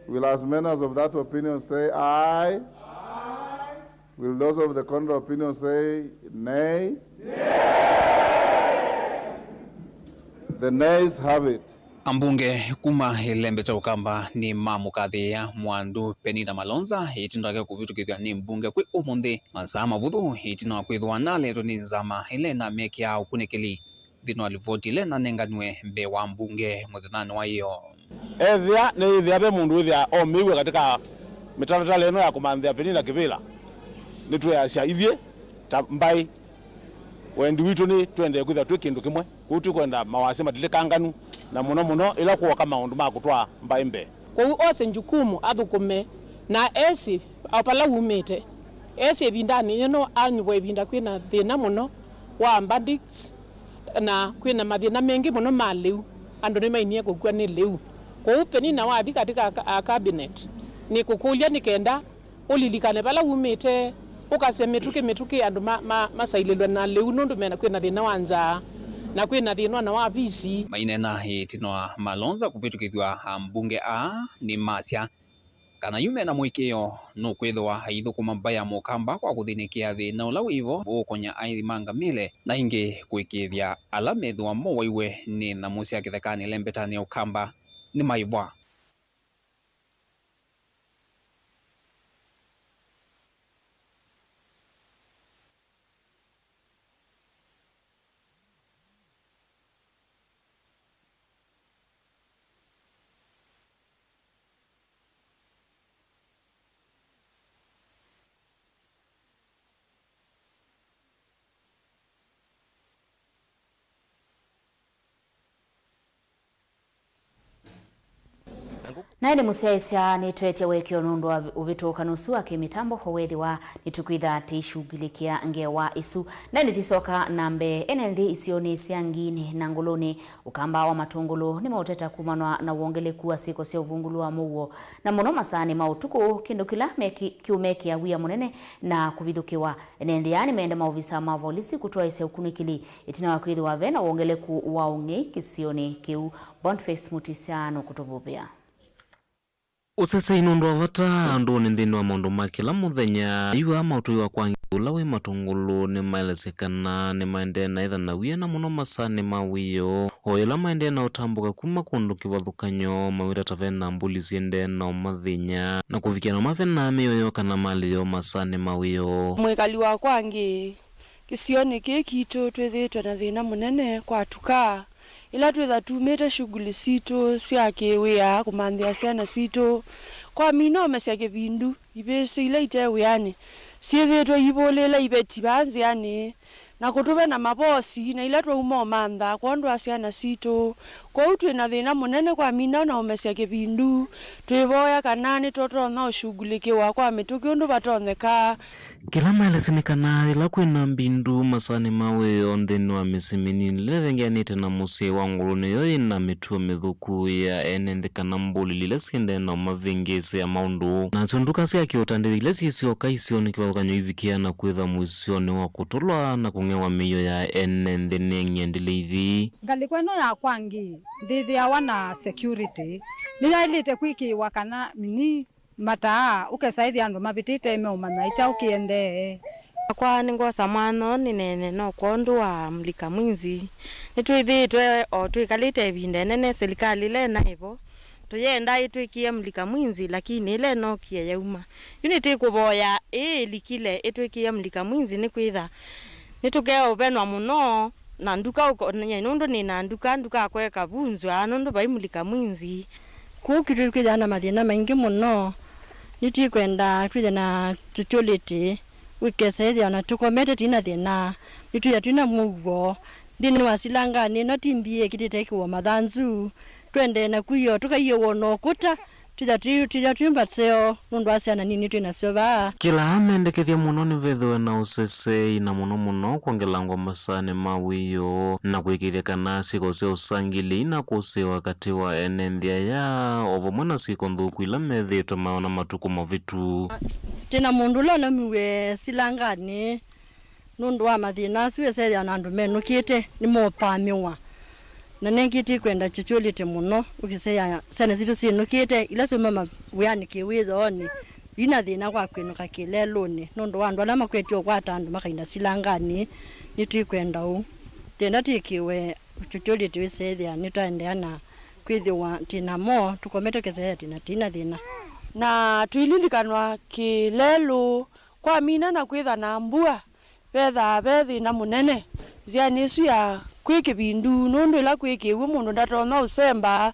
Will as many as of that opinion say aye? Aye. Will those of the contrary opinion say nay? Nay. The nays have it. Ambunge kuma Ilembe kya Ũkamba nĩmamũkathĩĩa Mwandu Penina Malonza ĩtina wake kũvĩtũkĩthw'a nĩ mbunge kwĩ ũmũnthĩ, masaa mavũthũ ĩtina wa kwĩthĩwa naletwe nĩ nzama ĩla ĩnamekĩaa ũkunĩkĩli nthĩnĩ wa livoti ĩla ĩnanenganiwe mbee wa mbunge mũthenyanĩ wa ĩyoo. Ethĩa nĩyĩthĩa ve mũndũ wĩthĩaa omĩiw'e katĩ ka mĩtalatala ĩno ya kũmanthĩa Penina kĩvĩla, nĩtwĩasya ithyĩ ta mbaĩ, wendi witũ nĩ twendee kwĩthĩwa twĩ kĩndũ kĩmwe. Kwoou tũkwenda mawasya matilĩkanganu, na mũno mũno ĩla kwoka maũndũ ma kũtwaa mbaĩ mbee. Kwoou ose jukumu athũkũme na esĩ o vala wumĩte, esĩ ĩvindanĩ yĩno anyuvwa ĩvinda kwĩna thĩna mũno wa bandits, na kwĩna mathĩna mengĩ mũno ma lĩu, andũ nĩmainie kũkw'a nĩ lĩu. Kwoou Penina wathi katika ka-, a cabinet, nĩkũkũlya nĩ kenda ũlilikane vala wumĩte, ũkasya mĩtũkĩ mĩtũkĩ andũ ma, ma, masailĩlwe na lĩu nũndũ mena, kwĩna thĩna wa nzaa na kwĩna thĩna ona wa visi. Maineena ĩtina wa Malonza kũvĩtũkĩthw'a, ambunge aa nĩmasya kana yu mena mũĩkĩĩo nũkwĩthĩwa aithũkũma mbaĩ ya Mũkamba kwa kũthĩnĩkĩa thĩna ũla wĩvo ũũkony'a aithi ma ngamĩle, na ĩngĩ kũĩkĩĩthya ala methĩwa mowaiwe nĩ nyamũ sya kĩthekanĩ lembetanĩ ya Ũkamba nĩmaĩvwa. Naĩ nĩ mũsyaĩĩsya nĩtwetye ũekeo nũndũ wa ũvĩtũkano ũsu wa kĩmĩtambo, ũwethĩwa nĩtũkwĩtha tĩishughulikĩa ngewa ĩsu. Naĩ nĩtĩsoka na mbee ene nthĩ isionĩ sya Ngiini na Ngũlũnĩ. Ũkamba wa Matũngũlũ nĩmaũteta kumanwa na wongeleku wa syĩko sya ũvungũlu wa mũuo, na mũno masaanĩ ma ũtukũ, kĩndũ kĩla meki-, kĩũmekĩa wia mũnene na kũvithũkĩwa. Ene nthĩ aa nĩmeenda maovisa ma volisi kũtwaĩsya ũkunĩkĩli ĩtina wa kwĩthĩwa ve na wongeleku wa ũng'ei kĩsionĩ kĩu. Boniface Mutisya nũkũtũvuvĩa. Ũsesei nũndũ wa vata andũnĩ nthĩnĩ wa maũndũ ma kĩla mũthenya. Yu aa ma ũtũi wa kwa Ngi ũla wĩ Matũngũlũ nĩmaelesye kana nĩmaendee na ĩtha na wia na mũno masaanĩ ma wĩoo, o yĩla maendee na ũtambũka kuma kũndũ kĩvathũkany'o, mawĩta ta ve na mbũli syĩendee na ũmathĩny'a na kũvikĩa na ũmavenaa mĩoyo kana malĩ yoo masaanĩ ma wĩoo. Mwĩkali wa kwa Ngi, kĩsionĩ kĩĩ kitũ twĩthĩĩtwe na thĩna mũnene kwatuka. Ĩla twĩtha tumĩte shughuli sitũ sya kĩwĩa kũmanthĩa syana sitũ, kwamina ũmesya kĩvindu, ivĩsĩ ila ite wĩanĩ syĩthĩĩtwe iivũlĩĩla iveti vaa nzĩanĩ, na kũtũve na mavosi na ila twauma ũmantha kwondũ wa syana sitũ. Kwoou twĩ na thĩna mũnene kwamina na ũmesya kĩvindu. Twĩvoya kana nĩtũtonya ũshughulikĩwa kwa mĩtũkĩ ũndũ vatonyeka. Kĩla maelesye nĩ kana yĩla kwĩ na mbindu masaanĩ ma wĩoo nthĩnĩ wa mĩsyĩ mĩnini ĩla ĩthengeanĩte na mũsyĩ wa Ngũlũnĩ yo yĩ na mĩtuo mĩthũku ya ene nthĩ kana mbũlili ila syendee na ũmavĩngĩĩsya maũndũ. Nasyo nduka sya kĩũtandĩthyo ila syĩsyoka isionĩ kĩvathũkany'o ivikĩa na kwĩtha mũisyonĩ wa kũtũlwa na kũng'ewa mĩio ya ene nthĩ nĩ ng'endilĩithi. Ngalĩko ĩno ya kwa Ngi ndĩthĩawa na security nĩyaĩlĩte kwĩkĩĩwa kana mini mataa, ũkesa ĩthĩa andũ mavĩtĩte meũmanya ĩ kyaũ kĩendee. Nakwa nĩngwosa mwanya nĩneene no kwondũ wa mlika mwizi. Nĩtwĩthĩĩtwe o twĩkalĩte ĩvinda ĩnene, silikalĩ ĩla ĩnaĩ vo tũyenda ĩtwĩkĩe mlika mwizi, lakini ĩla ĩnokie yauma. Yu nĩtĩkũvoya ĩĩ ĩlikile ĩtwĩkĩe mlika mwizi, nĩkwĩtha nĩtũkeũvenwa mũno. Na nduka ũko-, nye nũndũ nĩ na nduka, nduka kweka vunzwa nũndũ vai mlika mwizi. Kũu kitũ kwĩthĩawa na mathĩna maingĩ mũno. Nĩtwĩkwenda twĩthĩe na security, ũkesa ĩthĩa ona tũkomete twĩ na thĩna, nĩtwĩthĩa twĩ na mũuo. Nthĩnĩ wa silanganĩ ĩno ti mbia ĩkĩtĩte ĩkĩwa mathanzu, twendee na kwio, tũkaiĩwa na ũkũta, twĩthĩa twĩ, twĩthĩa twĩ mbaseo nũndũ wa syana nini twĩ nasyo vaa. Kĩla mendekethya mũno nĩvethĩwe na ũsesei na mũno mũno kwongelangwa masaanĩ ma wĩoo na kũĩkĩĩthya kana syĩko sya ũsangĩlĩi na kũsĩĩwa katĩ wa ene nthĩ aya o vamwe na syĩko nthũku ila methĩĩtwe maona matukũ mavĩtu. Twĩ na mũndũ ũla ũnaumiw'e silanganĩ nũndũ wa mathĩna asu, ĩsethĩa na andũ menũkĩte nĩmopamĩwa. Na nĩngĩ tĩkwenda security mũno, ũkĩsea syana sitũ syĩnũkĩte, ila syauma mawĩanĩ kĩwĩthoonĩ, ina thĩna wa kwĩnũka kĩlelũnĩ nũndũ wa andũ ala makwetye ũkwata andũ makainda silanganĩ. Nĩtwĩkwenda ũu. Tenda twĩkĩwe security wĩsethĩa nĩtwaendeea na kwĩthĩwa twĩ namo, tũkomete ũkĩsethĩa twĩ na, twĩ na thĩna. Na tũililikanwa kĩlelũ, kwamina na kwĩtha na mbua, vethaa ve thĩna mũnene nzĩanĩ ĩsu ya kwĩ kĩvindu, nũndũ ĩla kwĩ kĩw'ũ mũndũ ndatonya ũsemba,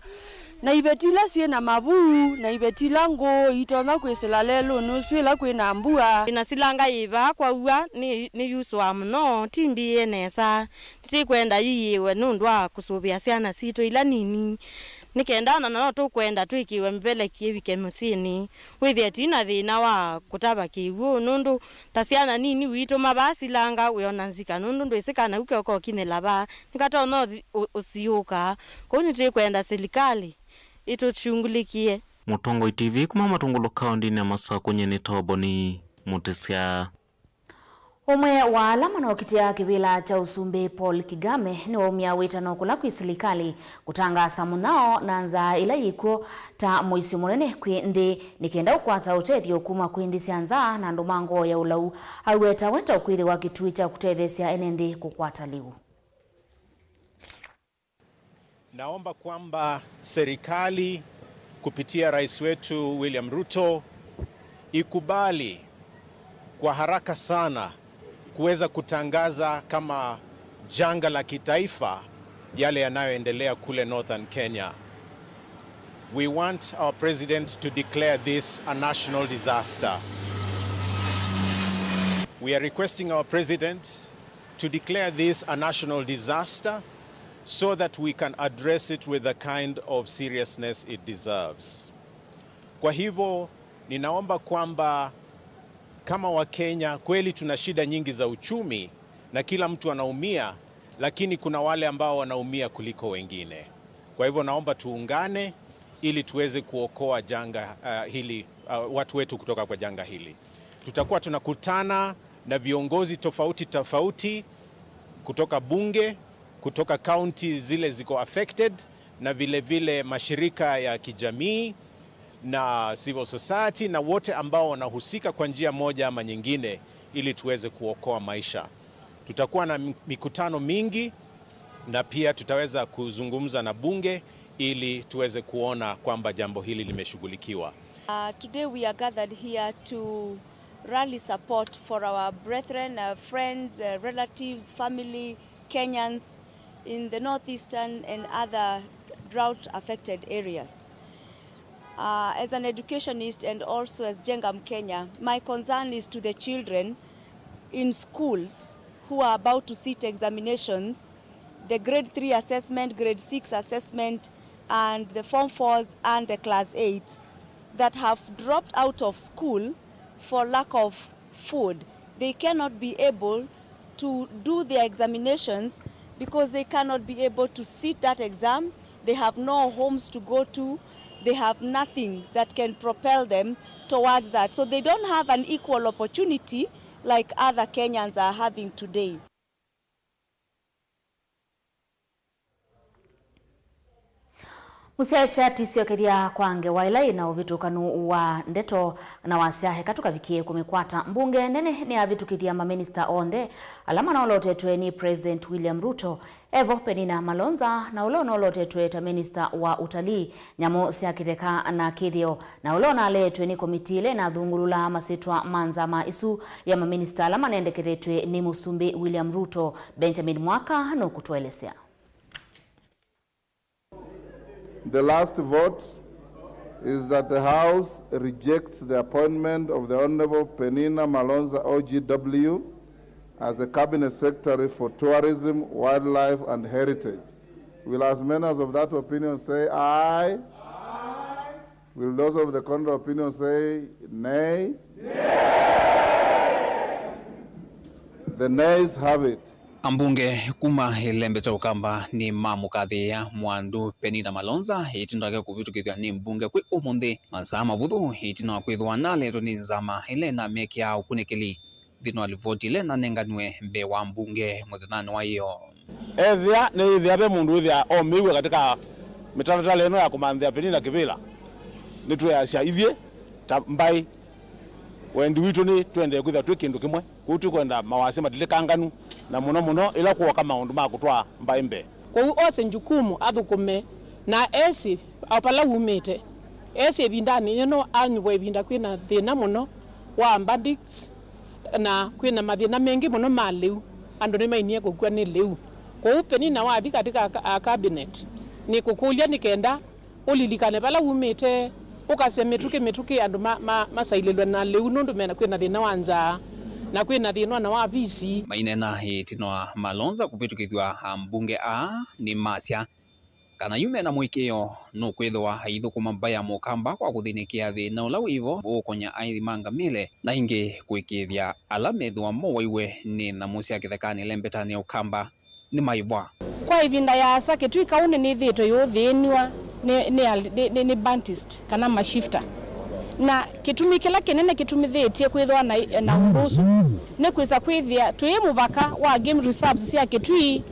Na iveti ila syĩ na mavu, na iveti ila ngũũ itonya kwĩsĩla lelũnĩ ũsu ĩla kwĩ na mbua. Ĩna silanga yĩ vaa kwa w'o nĩ, nĩyusũaa mũno, ti mbiĩe nesa. Nĩtĩkwenda yĩyĩĩwe nũndũ wa kũsũvĩa syana sitũ ila nini, nĩ kenda ona no tũkwenda twĩkĩwe mĩveleki ĩvike mũsyĩnĩ, wĩthĩe ti na thĩna wa kũtava kĩw'ũ, nũndũ ta syana nini witũ mavaa silanga wĩona nzika, nũndũ ndwĩsĩ kana u keũka ũkinyĩla vaa, nĩkatonya ũthi-, ũ-, ũsiũũka. Kwoou nĩtwĩkwenda silikalĩ ĩtũshungulikie. Mũtongoi T V kuma Matungulu kaũndĩnĩ ya Masakũ, nyie nĩ Toboni Mũtĩsya. Ũmwe wa ala manaũkitĩa kĩvĩla kya ũsumbĩ Paul Kagame nĩwaumya wĩtano kũla kwĩ silikalĩ kũtangaasa mũnyao na nzaa ĩla yĩkw'o ta mũisyo mũnene kwĩ nthĩ nĩ kenda ũkwata ũtethyo kuma kwĩ nthĩ sya nza na andũ ma ngoo ya ũlau, aweta wenda kwĩthĩwa kĩtuĩ kya kũtetheesya ene nthĩ kũkwata lĩu. Naomba kwamba serikali kupitia rais wetu William Ruto ikubali kwa haraka sana kuweza kutangaza kama janga la kitaifa yale yanayoendelea kule Northern Kenya. We want our president to declare this a national disaster. We are requesting our president to declare this a national disaster so that we can address it with the kind of seriousness it deserves. Kwa hivyo, ninaomba kwamba kama Wakenya, kweli tuna shida nyingi za uchumi na kila mtu anaumia, lakini kuna wale ambao wanaumia kuliko wengine. Kwa hivyo, naomba tuungane ili tuweze kuokoa janga, uh, hili, uh, watu wetu kutoka kwa janga hili. Tutakuwa tunakutana na viongozi tofauti tofauti kutoka bunge, kutoka county zile ziko affected, na vile vile mashirika ya kijamii na civil society na wote ambao wanahusika kwa njia moja ama nyingine ili tuweze kuokoa maisha. Tutakuwa na mi-, mikutano mingi na pia tutaweza kuzungumza na bunge ili tuweze kuona kwamba jambo hili limeshughulikiwa. Uh, today we are gathered here to rally support for our brethren, uh, friends, uh, relatives, family, Kenyans in the northeastern and other drought affected areas. Uh, as an educationist and also as Jenga Mkenya, my concern is to the children in schools who are about to sit examinations, the grade three assessment, grade six assessment, and the form fours and the class eight that have dropped out of school for lack of food. They cannot be able to do their examinations because they cannot be able to sit that exam. They have no homes to go to. They have nothing that can propel them towards that. So they don't have an equal opportunity like other Kenyans are having today. Mũsyaĩĩsya tũisyokethya kwa ngewa ĩla yĩ na ũvĩtũkanu wa ndeto na wasya, eka tũkavikĩe kũmĩkwata. Mbunge nene nĩyavĩtũkĩthya maminista onthe ala manolotetwe nĩ President William Ruto. Evo Penina Malonza, na ũla ũnolotetwe ta minista wa ũtalii, nyamũ sya kĩtheka na kĩthĩo, na ũla ũnaleetwe nĩ komitii ĩla ĩnathũngũlũlaa masyĩtwa ma nzama ĩsu ya maminista ala manendekethetw'e nĩ Mũsumbĩ William Ruto. Benjamin Mwaka nũkũtũelesya. The last vote is that the House rejects the appointment of the Honorable Penina Malonza O G W as the Cabinet Secretary for Tourism, Wildlife and Heritage. Will as many as of that opinion say aye? Aye. Will those of the contrary opinion say nay? Nay. The nays have it. Ambunge kuma Ilembe kya Ũkamba nĩmamũkathĩĩa Mwandu Penina Malonza ĩtina wake kũvĩtũkĩthw'a nĩ mbunge kwĩ ũmũnthĩ, masaa mavũthũ ĩtina wa kwĩthĩwa naletwe nĩ nzama ĩla ĩnamekĩaa ũkunĩkĩli nthĩnĩ wa livoti ĩla ĩnanenganiwe mbee wa mbunge mũthenyanĩ wa ĩyoo. Ethĩa nĩyĩthĩa ve mũndũ wĩthĩa omĩiw'e katika mĩtalatala ĩno ya kũmanthĩa Penina kĩvĩla, nĩtwĩasya ithyĩ ta mbaĩ, wendi witũ nĩ twendee kwĩthĩwa twĩ kĩndũ kĩmwe. Kwoou tũkwenda mawasya matilikanganu, na mũno mũno ĩla kwoka maũndũ ma kũtwaa mbaĩ mbee. Kwoou ose jukumu athũkũme na esĩ o vala wumĩte. Esĩ ĩvindanĩ yĩno anyuvwa ĩvinda kwĩ na thĩna mũno wa bandits, na kwĩ na mathĩna mengĩ mũno ma lĩu. Andũ nĩmainie kũkw'a nĩ lĩu. Kwoou Penina wathi katika ka-, a cabinet, nĩkũkũlya nĩ kenda Ũlilikane vala wumĩte, ũkasya mĩtũkĩ, mĩtũkĩ andũ ma, ma, masailĩlwe na lĩu nũndũ mena, kwĩna thĩna wa nzaa, na kwĩna thĩna ona wa visi. Maineena ĩtina wa Malonza kũvĩtũkĩthw'a, ambunge aa nĩmasya kana yu mena mũĩkĩĩo nũkwĩthĩwa aithũkũma mbaĩ ya Mũkamba kwa kũthĩnĩkĩa thĩna ũla wĩvo ũũkony'a aĩthi ma ngamĩle, na ĩngĩ kũĩkĩĩthya ala methĩwa mowaiwe nĩ nyamũ sya kĩthekanĩ lembetanĩ ya Ũkamba nĩmaĩvwa. Kwa ĩvinda yaasa, Kitui County nĩthĩĩtwe yũthĩĩnw'a nĩ, nĩ, nĩ, nĩ, nĩ bandits kana mashifter. Na kĩtumi kĩla kĩnene kĩtumĩthĩtye kwĩthĩwa na, na ũndũ ũsu nĩ kwĩsa kwĩthĩa twĩ mũvaka wa game reserves sya Kitui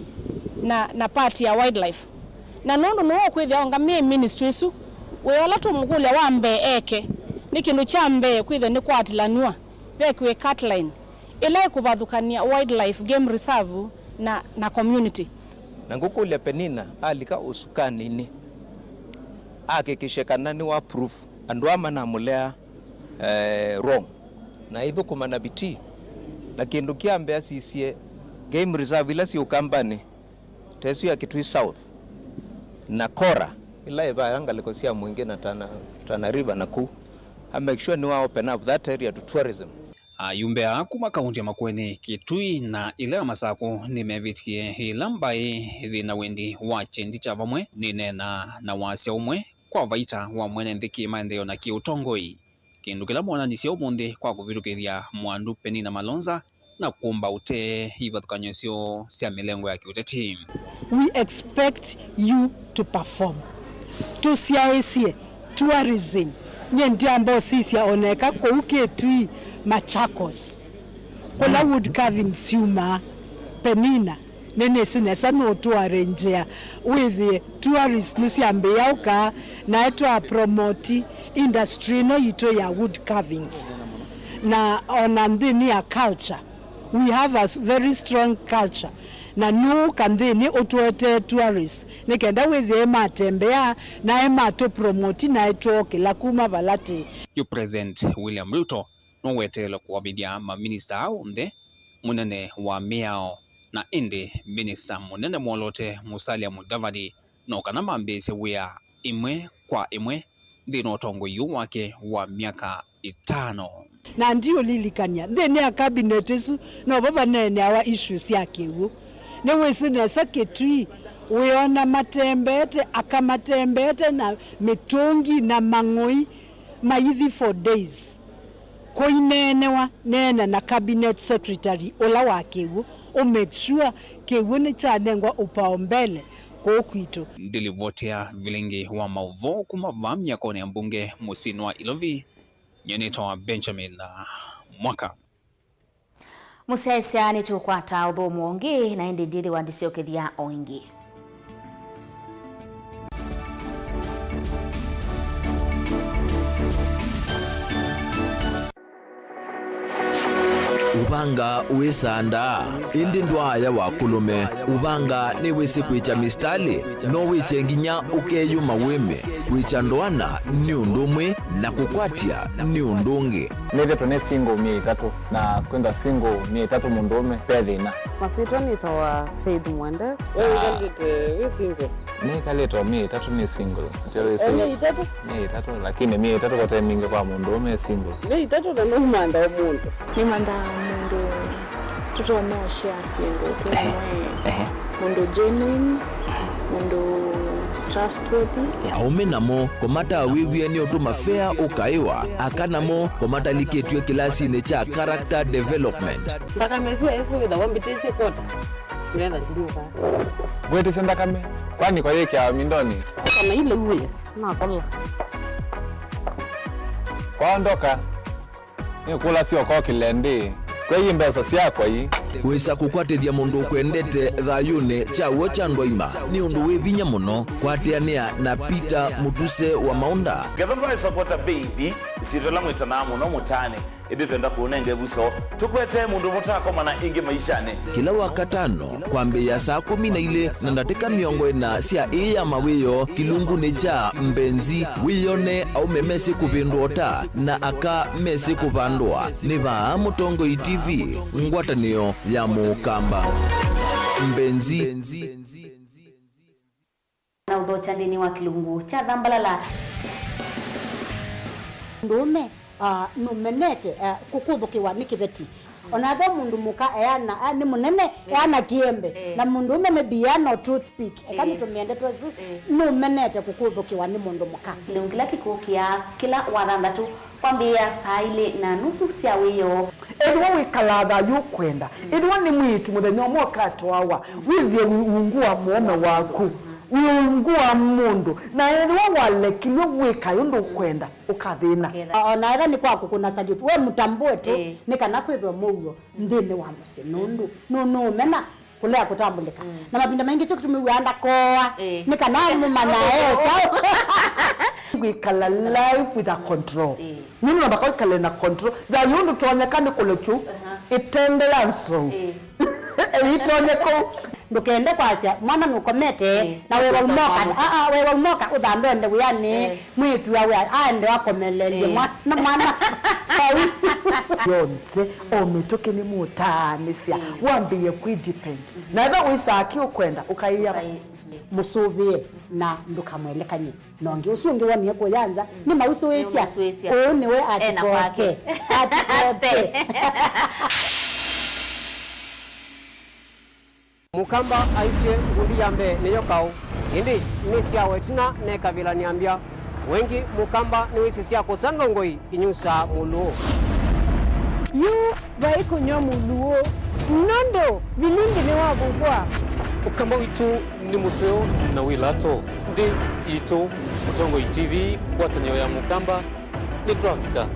na, na part ya wildlife. Na nũndũ nĩwe ũkwĩthĩa ongamĩe ministry ĩsu, wĩa ũla tũmũkũlya wa mbee eke nĩ kĩndũ kya mbee kwĩthĩa nĩkwatĩlanw'a vekĩwe cut line ĩla ĩkũvathũkany'a wildlife game reserve na, na community. Na ngũkũlya Penina alika ũsukaninĩ, ahakikishe kana nĩwa proof andũ aa manamũlea, eh, wrong, na aithũkũma na bidii. Na kĩndũ kya mbee asisye game reserve ila syĩ Ũkambanĩ, ta ĩsu ya Kitui South na Kora, ila ĩvaya ngalĩko sya Mwingi na Tana, Tana River na kũu, a make sure nĩwa open up that area to tourism. Ayumbe aa kuma kaunti ya Makueni, Kitui na ĩla ya Masakũ nĩmevĩtie ĩla mbaĩ yĩ na wendi wa kyendi kya vamwe. Nĩneenaa na wasya ũmwe kwa vaita wa mwene nthĩ kĩ maendeeo na kĩ ũtongoi, kĩndũ kĩla moonanisye ũmũnthĩ kwa kũvĩtũkĩthya mwandu Penina Malonza na kũmba ũtee ivathũkany'o syoo sya mĩlengo ya kĩũteti. We expect you to perform. Tũsyaĩĩsye tourism. Nyie ndyamba ũsisya oneka kũu Kitui, Machakos, kũla wood carving syumaa. Penina, nĩnĩsĩ nesa nũtũarĩnjĩa wĩthĩe tourist nĩsyambĩĩa ũka, naĩ twa promote industry ĩno yitũ ya wood carvings. Na ona nthĩnĩ ya culture, we have a s-, very strong culture. Na nũũka nthĩnĩ ũtũetee tourist nĩ kenda wĩthĩe matembea, naĩ matũ promote, naĩ twookĩla kuma vala tĩ. Yu President William Ruto nũweteelwe kũavĩthya maminista aa onthe, mũnene wa mĩao, na ĩndĩ minista mũnene mwoloote Musalia Mudavadi no kana mambĩĩsye wĩa ĩmwe kwa ĩmwe nthĩnĩ wa ũtongoi ũũ wake wa myaka ĩtano. Na ndiũlilikany'a nthĩnĩ ya cabinet ĩsu novo vaneeneawa issue sya kĩw'ũ. Nĩwĩsĩ nesa Kitui wĩona matembeete, aka matembeete na mĩtũngi na mang'oi maithi for days. Kũineenewa, neena na cabinet secretary ũla wa kĩw'ũ, ũ make sure kĩw'ũ nĩkyanengwa upaumbele kũũ kwitũ. Ndilivotea vilingi wa maũvoo kuma vaa myakonĩ ya mbunge mũsyĩnĩ wa Ilovi, nyie nĩtawa Benjamin Mwaka. Mũsyaĩĩsya nĩtũkwata ũthũmũo ũngĩ, na ĩndĩ ndyĩthĩwa ndisyokethya o ĩngĩ. Ũvanga wĩsandaa, ĩndĩ ndwaaya wa kũlũme. Ũvanga nĩwĩsĩ kwĩkya mistalĩ, no wĩkye nginya ũkeyũma wĩme. Kwĩkya ndoana nĩ ũndũ ũmwe, na kũkwatya nĩ ũndũ ũngĩ. Nĩthĩtwe nĩ single myei ĩtatũ, na kwĩthwa single myei ĩtatũ mũndũũme ve thĩna. Masyĩtwa nĩtawa Faith Mwende. We wĩkalĩte wĩ single? Nĩkalĩte o myei ĩtatũ nĩ single. Nĩtyo wĩsĩ. Eh, myei ĩtatũ? Myei ĩtatũ, lakini myei ĩtatũ kote mingĩ kwa mũndũũme e single. Myei ĩtatũ na nũmanda o mũndũ. Nĩmandaa mũndũ tũtonya ũshare syĩndũ twĩ. Ehe. Mũndũ genuine, mũndũ trustworthy. Aũme namo kũmatawĩw'e nĩ ũtũma fea ũkaĩwa, aka namo kũmatalikĩtw'e kĩlasinĩ kya character development. Nthakame ĩsu ĩsu wĩthawa mbĩtĩsye kwota, ngetha ndinyuka. Ngwĩtĩsye nthakame, kwani kwa yĩkĩawa mindonĩ? Kana ile uwe, nakola. Kwaondoka. Nĩkũlasya ũkokĩle ndĩ, kwei mbesa syakwa ii. Wĩsa kũkwatĩthya mũndũ ũkwendete thayũnĩ kya w'o kya ndwaima nĩ ũndũ wĩ vinya mũno. Kwatĩanĩa na Peter Mũtuse wa Maũnda. Ngetha ndwaĩsa kwota baby, ĩsyĩtwa ĩla mwĩtanaa mũno mũtaanĩ, ĩndĩ twenda kũũnenga ĩvuso, tũkwetee mũndũ mũtakomana ĩngĩ maishanĩ. Kĩla Wakatano, kwambĩĩa saa kũmi na ilĩ na ndatĩka mĩongo ĩna sya ĩĩ ya mawĩoo, kĩlungunĩ kya Mbenzi, wĩyone aũme mesĩ kũvĩndũa ũta na aka mesĩ kũvandũa. Nĩ vaa Mũtongoi T V, ngwatanĩo ya Mũkamba. Mbenzi. Na ũthokya Kya nthĩnĩ wa kĩlungu kya thambalala. Mũndũũme, ah, nũmenete, ah, kũkũthũkĩwa nĩ kĩveti. O na ethĩwa mũndũ mũka eana, ah, nĩ mũnene, eh, eana kĩembe. Eh. Na mũndũũme maybe eana o toothpick. Eka, eh, nĩtũmĩe ndeto ĩsu, eh, nũmenete kũkũthũkĩwa nĩ mũndũ mũka. Kĩlungu kĩla kĩkũkĩa kĩla wathanthatũ kwambĩĩa saa ilĩ na nusu sya wĩoo. Ethĩwa wĩkalaa thayũ ũkwenda, ethĩwa nĩ mwĩĩtu mũthenya ũmwe ũkatwawa, wĩthĩe wĩ ungu wa mũũme waku, wĩ ungu wa mũndũ, na ethĩwa walekilw'e wĩkae ũndũ ũkwenda, ũkathĩna. Ũkethĩa. O na ethĩwa nĩ kwa kũkũna salute, we mũtambũe tu, ĩĩ, nĩ kana kwĩthwe mũuo nthĩnĩ wa mũsyĩ, nũndũ nũ-, nũũmena kũlea kũtambũlĩka. Mm. Na mavinda maingĩ kyo kĩtumi wĩaa ndakoa, ĩĩ, nĩ kana mũmanya e kyaũ. Kwĩkala life with a control. Ĩĩ. Nũndũ namba kwĩkale na control. Thayũ ndũtonyeka nĩ kũlekyu. Aha. Ĩtendela nzou. Ĩĩ. Ĩitonye kũu. Ndũkende kwasya mwana nũkomete, ĩĩ, na wĩwa umoka, aa, wĩwa umoka ũthambe ende wĩanĩ, ĩĩ, mwĩĩtu awe aende akomelelye, ĩĩ, mwa-, na mwana vau. Yonthe, o mĩtũkĩ nĩmũtaanĩsya, ĩĩ, wambĩĩe kwĩ depend. Na ethĩwa wĩsaa kĩ ũkwenda, ũkaĩa, ũkaĩ-, ĩĩ, mũsũvĩe na ndũkamwelekany'e. Na ũngĩ ũsu ũngĩ wonie kũya nza, mm, nĩmausũĩsya. Nĩmausũĩsya. Ũũ nĩwe ena atikoke. Kwake. Atikoke. Mũkamba aisye ngundi ya mbee nĩyo kaũ, ĩndĩ nĩsyawa ĩtina nekavĩla nĩambya. Wengĩ Mũkamba nĩwĩsĩ sya kũsa ndongoi inyusaa mũlũũ. Yu vai kũnyw'a mũlũũ, nũndũ vilingi nĩwavuvwa. Ũkamba witũ nĩ mũseo na wĩ lato. Nthĩ itũ, Mũtongoi T V, ngwatanĩo ya Mũkamba, nĩtwavika.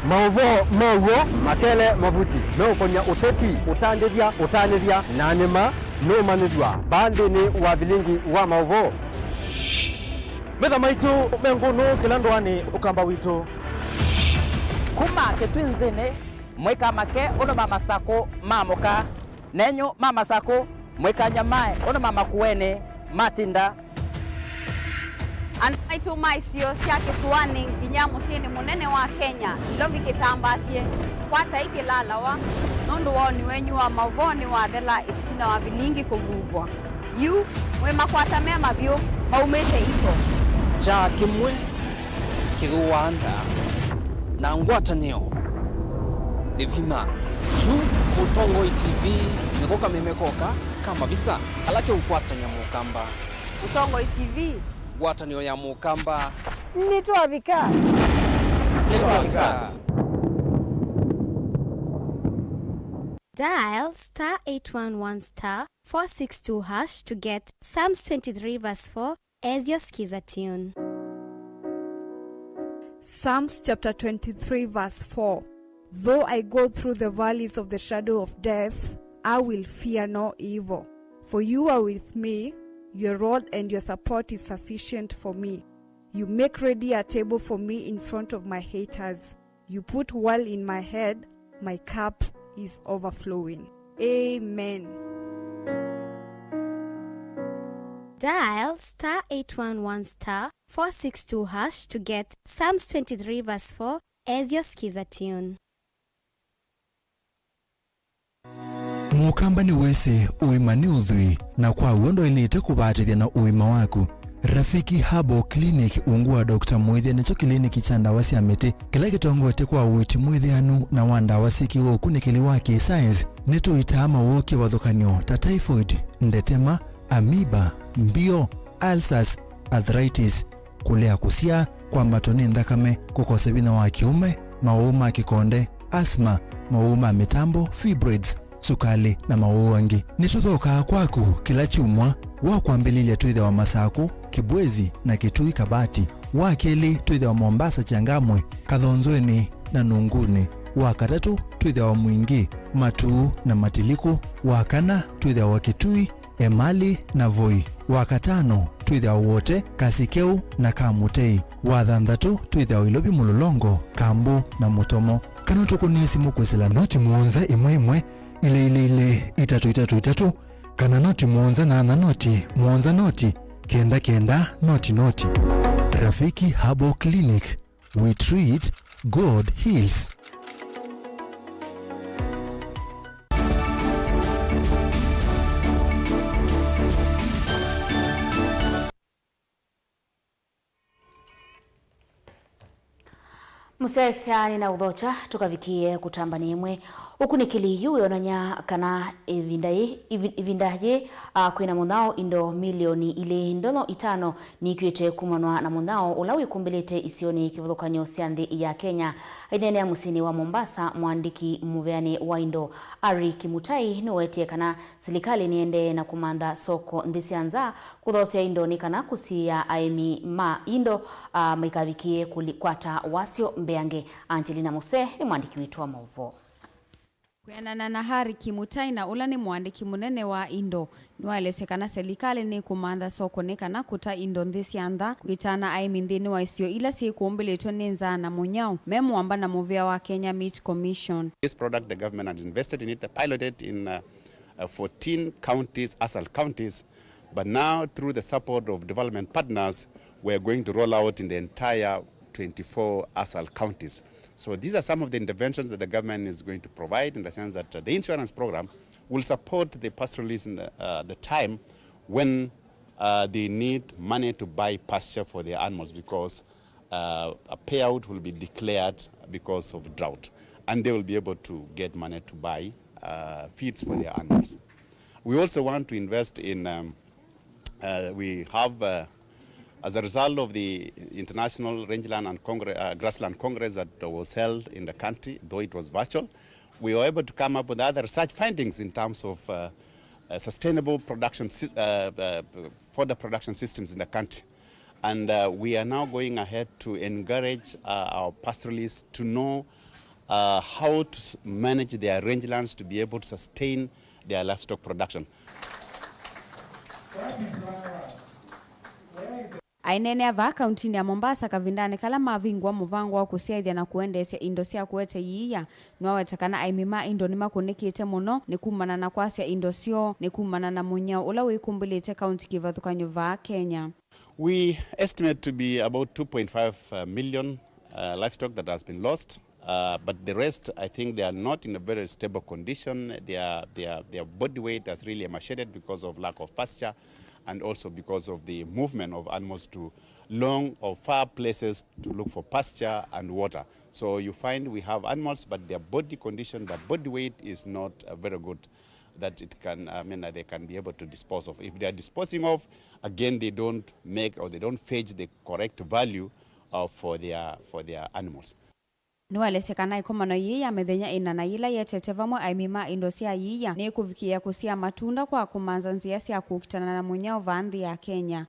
Maũvoo ma w'o makele mavuti meũkonya ũteti, ũtandĩthya, ũtanĩthya, na nĩma nũũmanyĩthw'a vaa nthĩnĩ wa vilingi wa maũvoo. Metha maitũ me ngũnũ kĩla ndũanĩ Ũkamba witũ. Kuma Kĩtwinzĩnĩ, mũikamake ũndũ ma masakũ ma mũka. Nenyu ma masakũ, mũikanyamae ũndũ ma makuenĩ matinda. Andũ maitũ ma isio sya kĩsũanĩ nginya mũsyĩnĩ mũnene wa Kenya, Nairobi kĩtambaasye, kwatai kĩlalawa, nũndũ woni wenyu wa maũvoo nĩwathela ĩtina wa vilingi kũvuvwa. Yu, mwĩmakwata me mavyũ maumĩte iko. Kyaa kĩmwe kĩthũaa nda, na ngwatanĩo nĩ vinya. Yu Mũtongoi T V nĩko kameme koka ka mavisa kala keũkwatany'a Mũkamba. Mũtongoi T V. Ngwatanĩo ya Mũkamba. Nĩtwavika. Nĩtwavika. Dial star eight one one star four six two hash to get Psalms twenty-three verse four as your Skiza tune. Psalms chapter twenty-three, verse four. Though I go through the valleys of the shadow of death, I will fear no evil, for you are with me, your rod and your support is sufficient for me. You make ready a table for me in front of my haters. You put oil in my head, my cup is overflowing. Amen. Dial star eight one one star four six two hash to get Psalms twenty-three verse four as your Skiza tune. Mũkamba nĩwĩsĩ ũima nĩ ũthwii, na kwa w'o ndwaĩlĩte kũvaatĩthya na ũima waku. Rafiki Herbal Clinic, ungu wa Doctor Mũĩthya, nĩkyo kĩliniki kya ndawa sya mĩtĩ kĩla kĩtongoetye kwa ũiiti mwĩthĩanu na wa ndawa syĩkĩwe ũkunĩkĩli wa kĩ-science. Nĩtũitaa mawoo kĩvathũkany'o ta typhoid, ndetema, amoeba, mbio, ulcers, arthritis, kũlea kũsyaa, kwambatwa nĩ nthakame, kũkosa vinya wa kĩũme, mawau ma kĩkonde, asthma, mawau ma mĩtambo, fibroids, sukalĩ, na mawau angĩ. Nĩtũthokaa kwaku kĩla kyumwa. Wa kwambĩlĩlya twĩthĩawa Masakũ, Kibwezi, na Kitui Kabati. Wa kelĩ twĩthĩawa Mombasa, Changamwe, Kathonzweni, na Nunguni. Wa katatũ twĩthĩawa Mwingi, Matuu, na Matiliku. Wa kana twĩthĩawa Kitui, Emali, na Voi. Wa katano twĩthĩawa Wote, Kasikeu, na Kamutei. Wa thanthatũ twĩthĩawa Ilovi, Mũlolongo, Kambu, na Mũtomo. Kana ũtũkũnĩe simũ kwĩsĩla noti mũonza ĩmwe ĩmwe, ilĩ ilĩ ilĩ, itatũ itatũ itatũ, kana noti mũonza nyanya noti, mũonza noti, kenda kenda, noti noti. Rafiki Herbal Clinic, we treat, God heals. Mũsyaĩĩsya nĩnaũthokya, tũkavikĩe kũtambany'a ĩmwe. Ũkunĩkĩli yu wĩonany'a kana ĩvinda yĩ, ĩvi-, ĩvinda yĩ, a, kwĩna mũnyao indo milioni ilĩ ndolo itano nikw'ĩte kumanwa na mũnyao ũla wĩkumbĩlĩte isionĩ kĩvathũkany'o sya nthĩ ya Kenya. Aineenea mũsyĩnĩ wa Mombasa, mũandĩki mũveanĩ wa indo Harry Kimutai nĩwetie kana silikalĩ nĩendee na kũmantha soko nthĩ sya nza kũthoosya indo nĩ kana kũsiĩĩa aĩmi ma indo, a, maikavikĩe kũli-, kwata wasyo mbeange. Angelina Muse nĩ mwandĩki witũ wa maũvoo. Kwĩanana na Harry Kimutai, na ũla nĩ mũandĩki mũnene wa indo, nĩwaelesya kana silikalĩ nĩkũmantha soko nĩ kana kũta indo nthĩ sya nza, kwĩtana aĩmi nthĩnĩ wa isio ila syĩkũmbĩlĩtwe nĩ nzaa na mũnyao, me mũamba na mũvĩa wa Kenya Meat Commission. This product, the government has invested in it, piloted in, uh, uh, fourteen counties, ASAL counties, but now through the support of development partners, we're going to roll out in the entire twenty-four ASAL counties. So these are some of the interventions that the government is going to provide, in the sense that, uh, the insurance program will support the pastoralists in the, uh, the time when, uh, they need money to buy pasture for their animals, because, uh, a payout will be declared because of drought, and they will be able to get money to buy, uh, feeds for their animals. We also want to invest in, um, uh, we have, uh, as a result of the International Rangeland and Congre-, uh, Grassland Congress that was held in the country, though it was virtual, we were able to come up with other research findings in terms of, uh, uh, sustainable production sys-, uh, uh, fodder production systems in the country. And, uh, we are now going ahead to encourage, uh, our pastoralists to know, uh, how to s-, manage their rangelands to be able to sustain their livestock production. Aineenea vaa kauntinĩ ya Mombasa kavindanĩ kala mavingũa mũvango wa kũsyaĩthya na kũendeesya indo sya kũete iia, nĩwaweta kana aĩmi ma indo nĩmakũnĩkĩte mũno nĩ kumana na kwasya indo syoo nĩ kumana na mũnyao ũla wĩkumbĩlĩte kaunti kĩvathũkany'o vaa Kenya. We estimate to be about two point five million, uh, livestock that has been lost, uh, but the rest, I think they are not in a very stable condition. Their, their, their body weight has really emaciated because of lack of pasture and also because of the movement of animals to long or far places to look for pasture and water. So you find we have animals, but their body condition, their body weight is not, uh, very good that it can, I mean, that they can be able to dispose of. If they are disposing of, again, they don't make or they don't fetch the correct value, uh, for their, for their animals. Nĩwaelesya kana ĩkomano yĩĩ ya mĩthenya ĩna na yĩla yetete vamwe aĩmi ma indo sya iia nĩkũvikĩĩa kũsyaa matunda kwa kũmantha nzĩa sya kũkitana na mũnyao vaa nthĩ ya Kenya.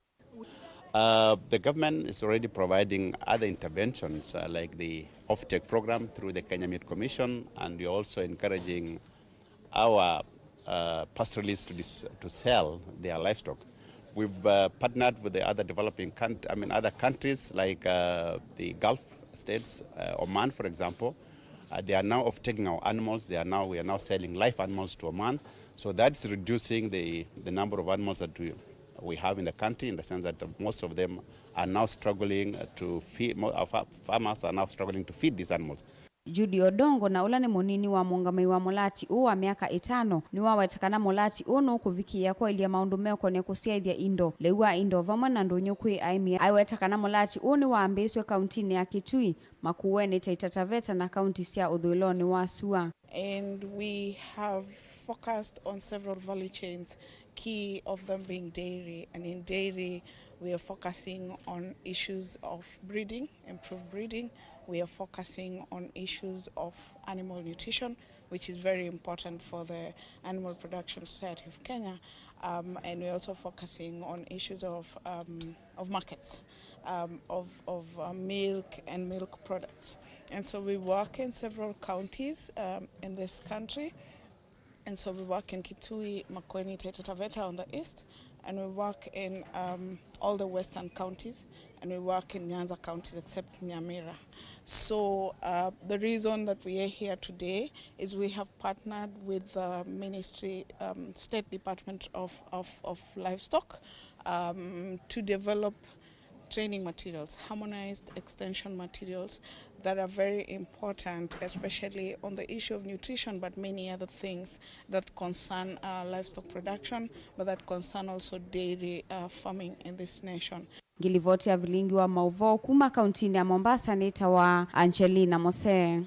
Uh, the government is already providing other interventions, uh, like the offtake program through the Kenya Meat Commission, and we are also encouraging our, uh, pastoralists to dis-, to sell their livestock. We've, uh, partnered with the other developing coun-, I mean, other countries like, uh, the Gulf states, uh, Oman, for example. Uh, they are now off-taking our animals. They are now, we are now selling live animals to Oman. So that's reducing the, the number of animals that we, we have in the country, in the sense that most of them are now struggling to feed, mo-, our fa-, farmers are now struggling to feed these animals. Judy Odongo, na ũla nĩ mũnini wa mũũngamĩi wa mũlati ũũ wa myaka ĩtano, nĩwaweta kana mũlati ũũ nũkũvikĩĩa kwaĩlya maũndũ meũkonĩa kũsyaĩthya indo, lĩu wa indo vamwe na ndũnyũ kwĩ aĩmi. Aiweta kana mũlati ũũ nĩwambĩĩsw'e kauntinĩ ya Kitui, Makueni, Taita Taveta na kaunti sya ũthũĩlonĩ wa sua. And we have focused on several value chains, key of them being dairy. And in dairy, we are focusing on issues of breeding, improved breeding. We are focusing on issues of animal nutrition, which is very important for the Animal Production Society of Kenya. Um, and we're also focusing on issues of, um, of markets, um, of, of, uh, milk and milk products. And so we work in several counties, um, in this country. And so we work in Kitui, Makueni, Taita Taveta on the east, and we work in, um, all the western counties, and we work in Nyanza counties except Nyamira. So, uh, the reason that we are here today is we have partnered with the ministry, um, State Department of, of, of Livestock, um, to develop training materials, harmonized extension materials that are very important, especially on the issue of nutrition, but many other things that concern, uh, livestock production, but that concern also dairy, uh, farming in this nation. Ngilivoti ya vilingi wa maũvoo kuma kauntinĩ ya Mombasa nĩtawa Angelina Mose.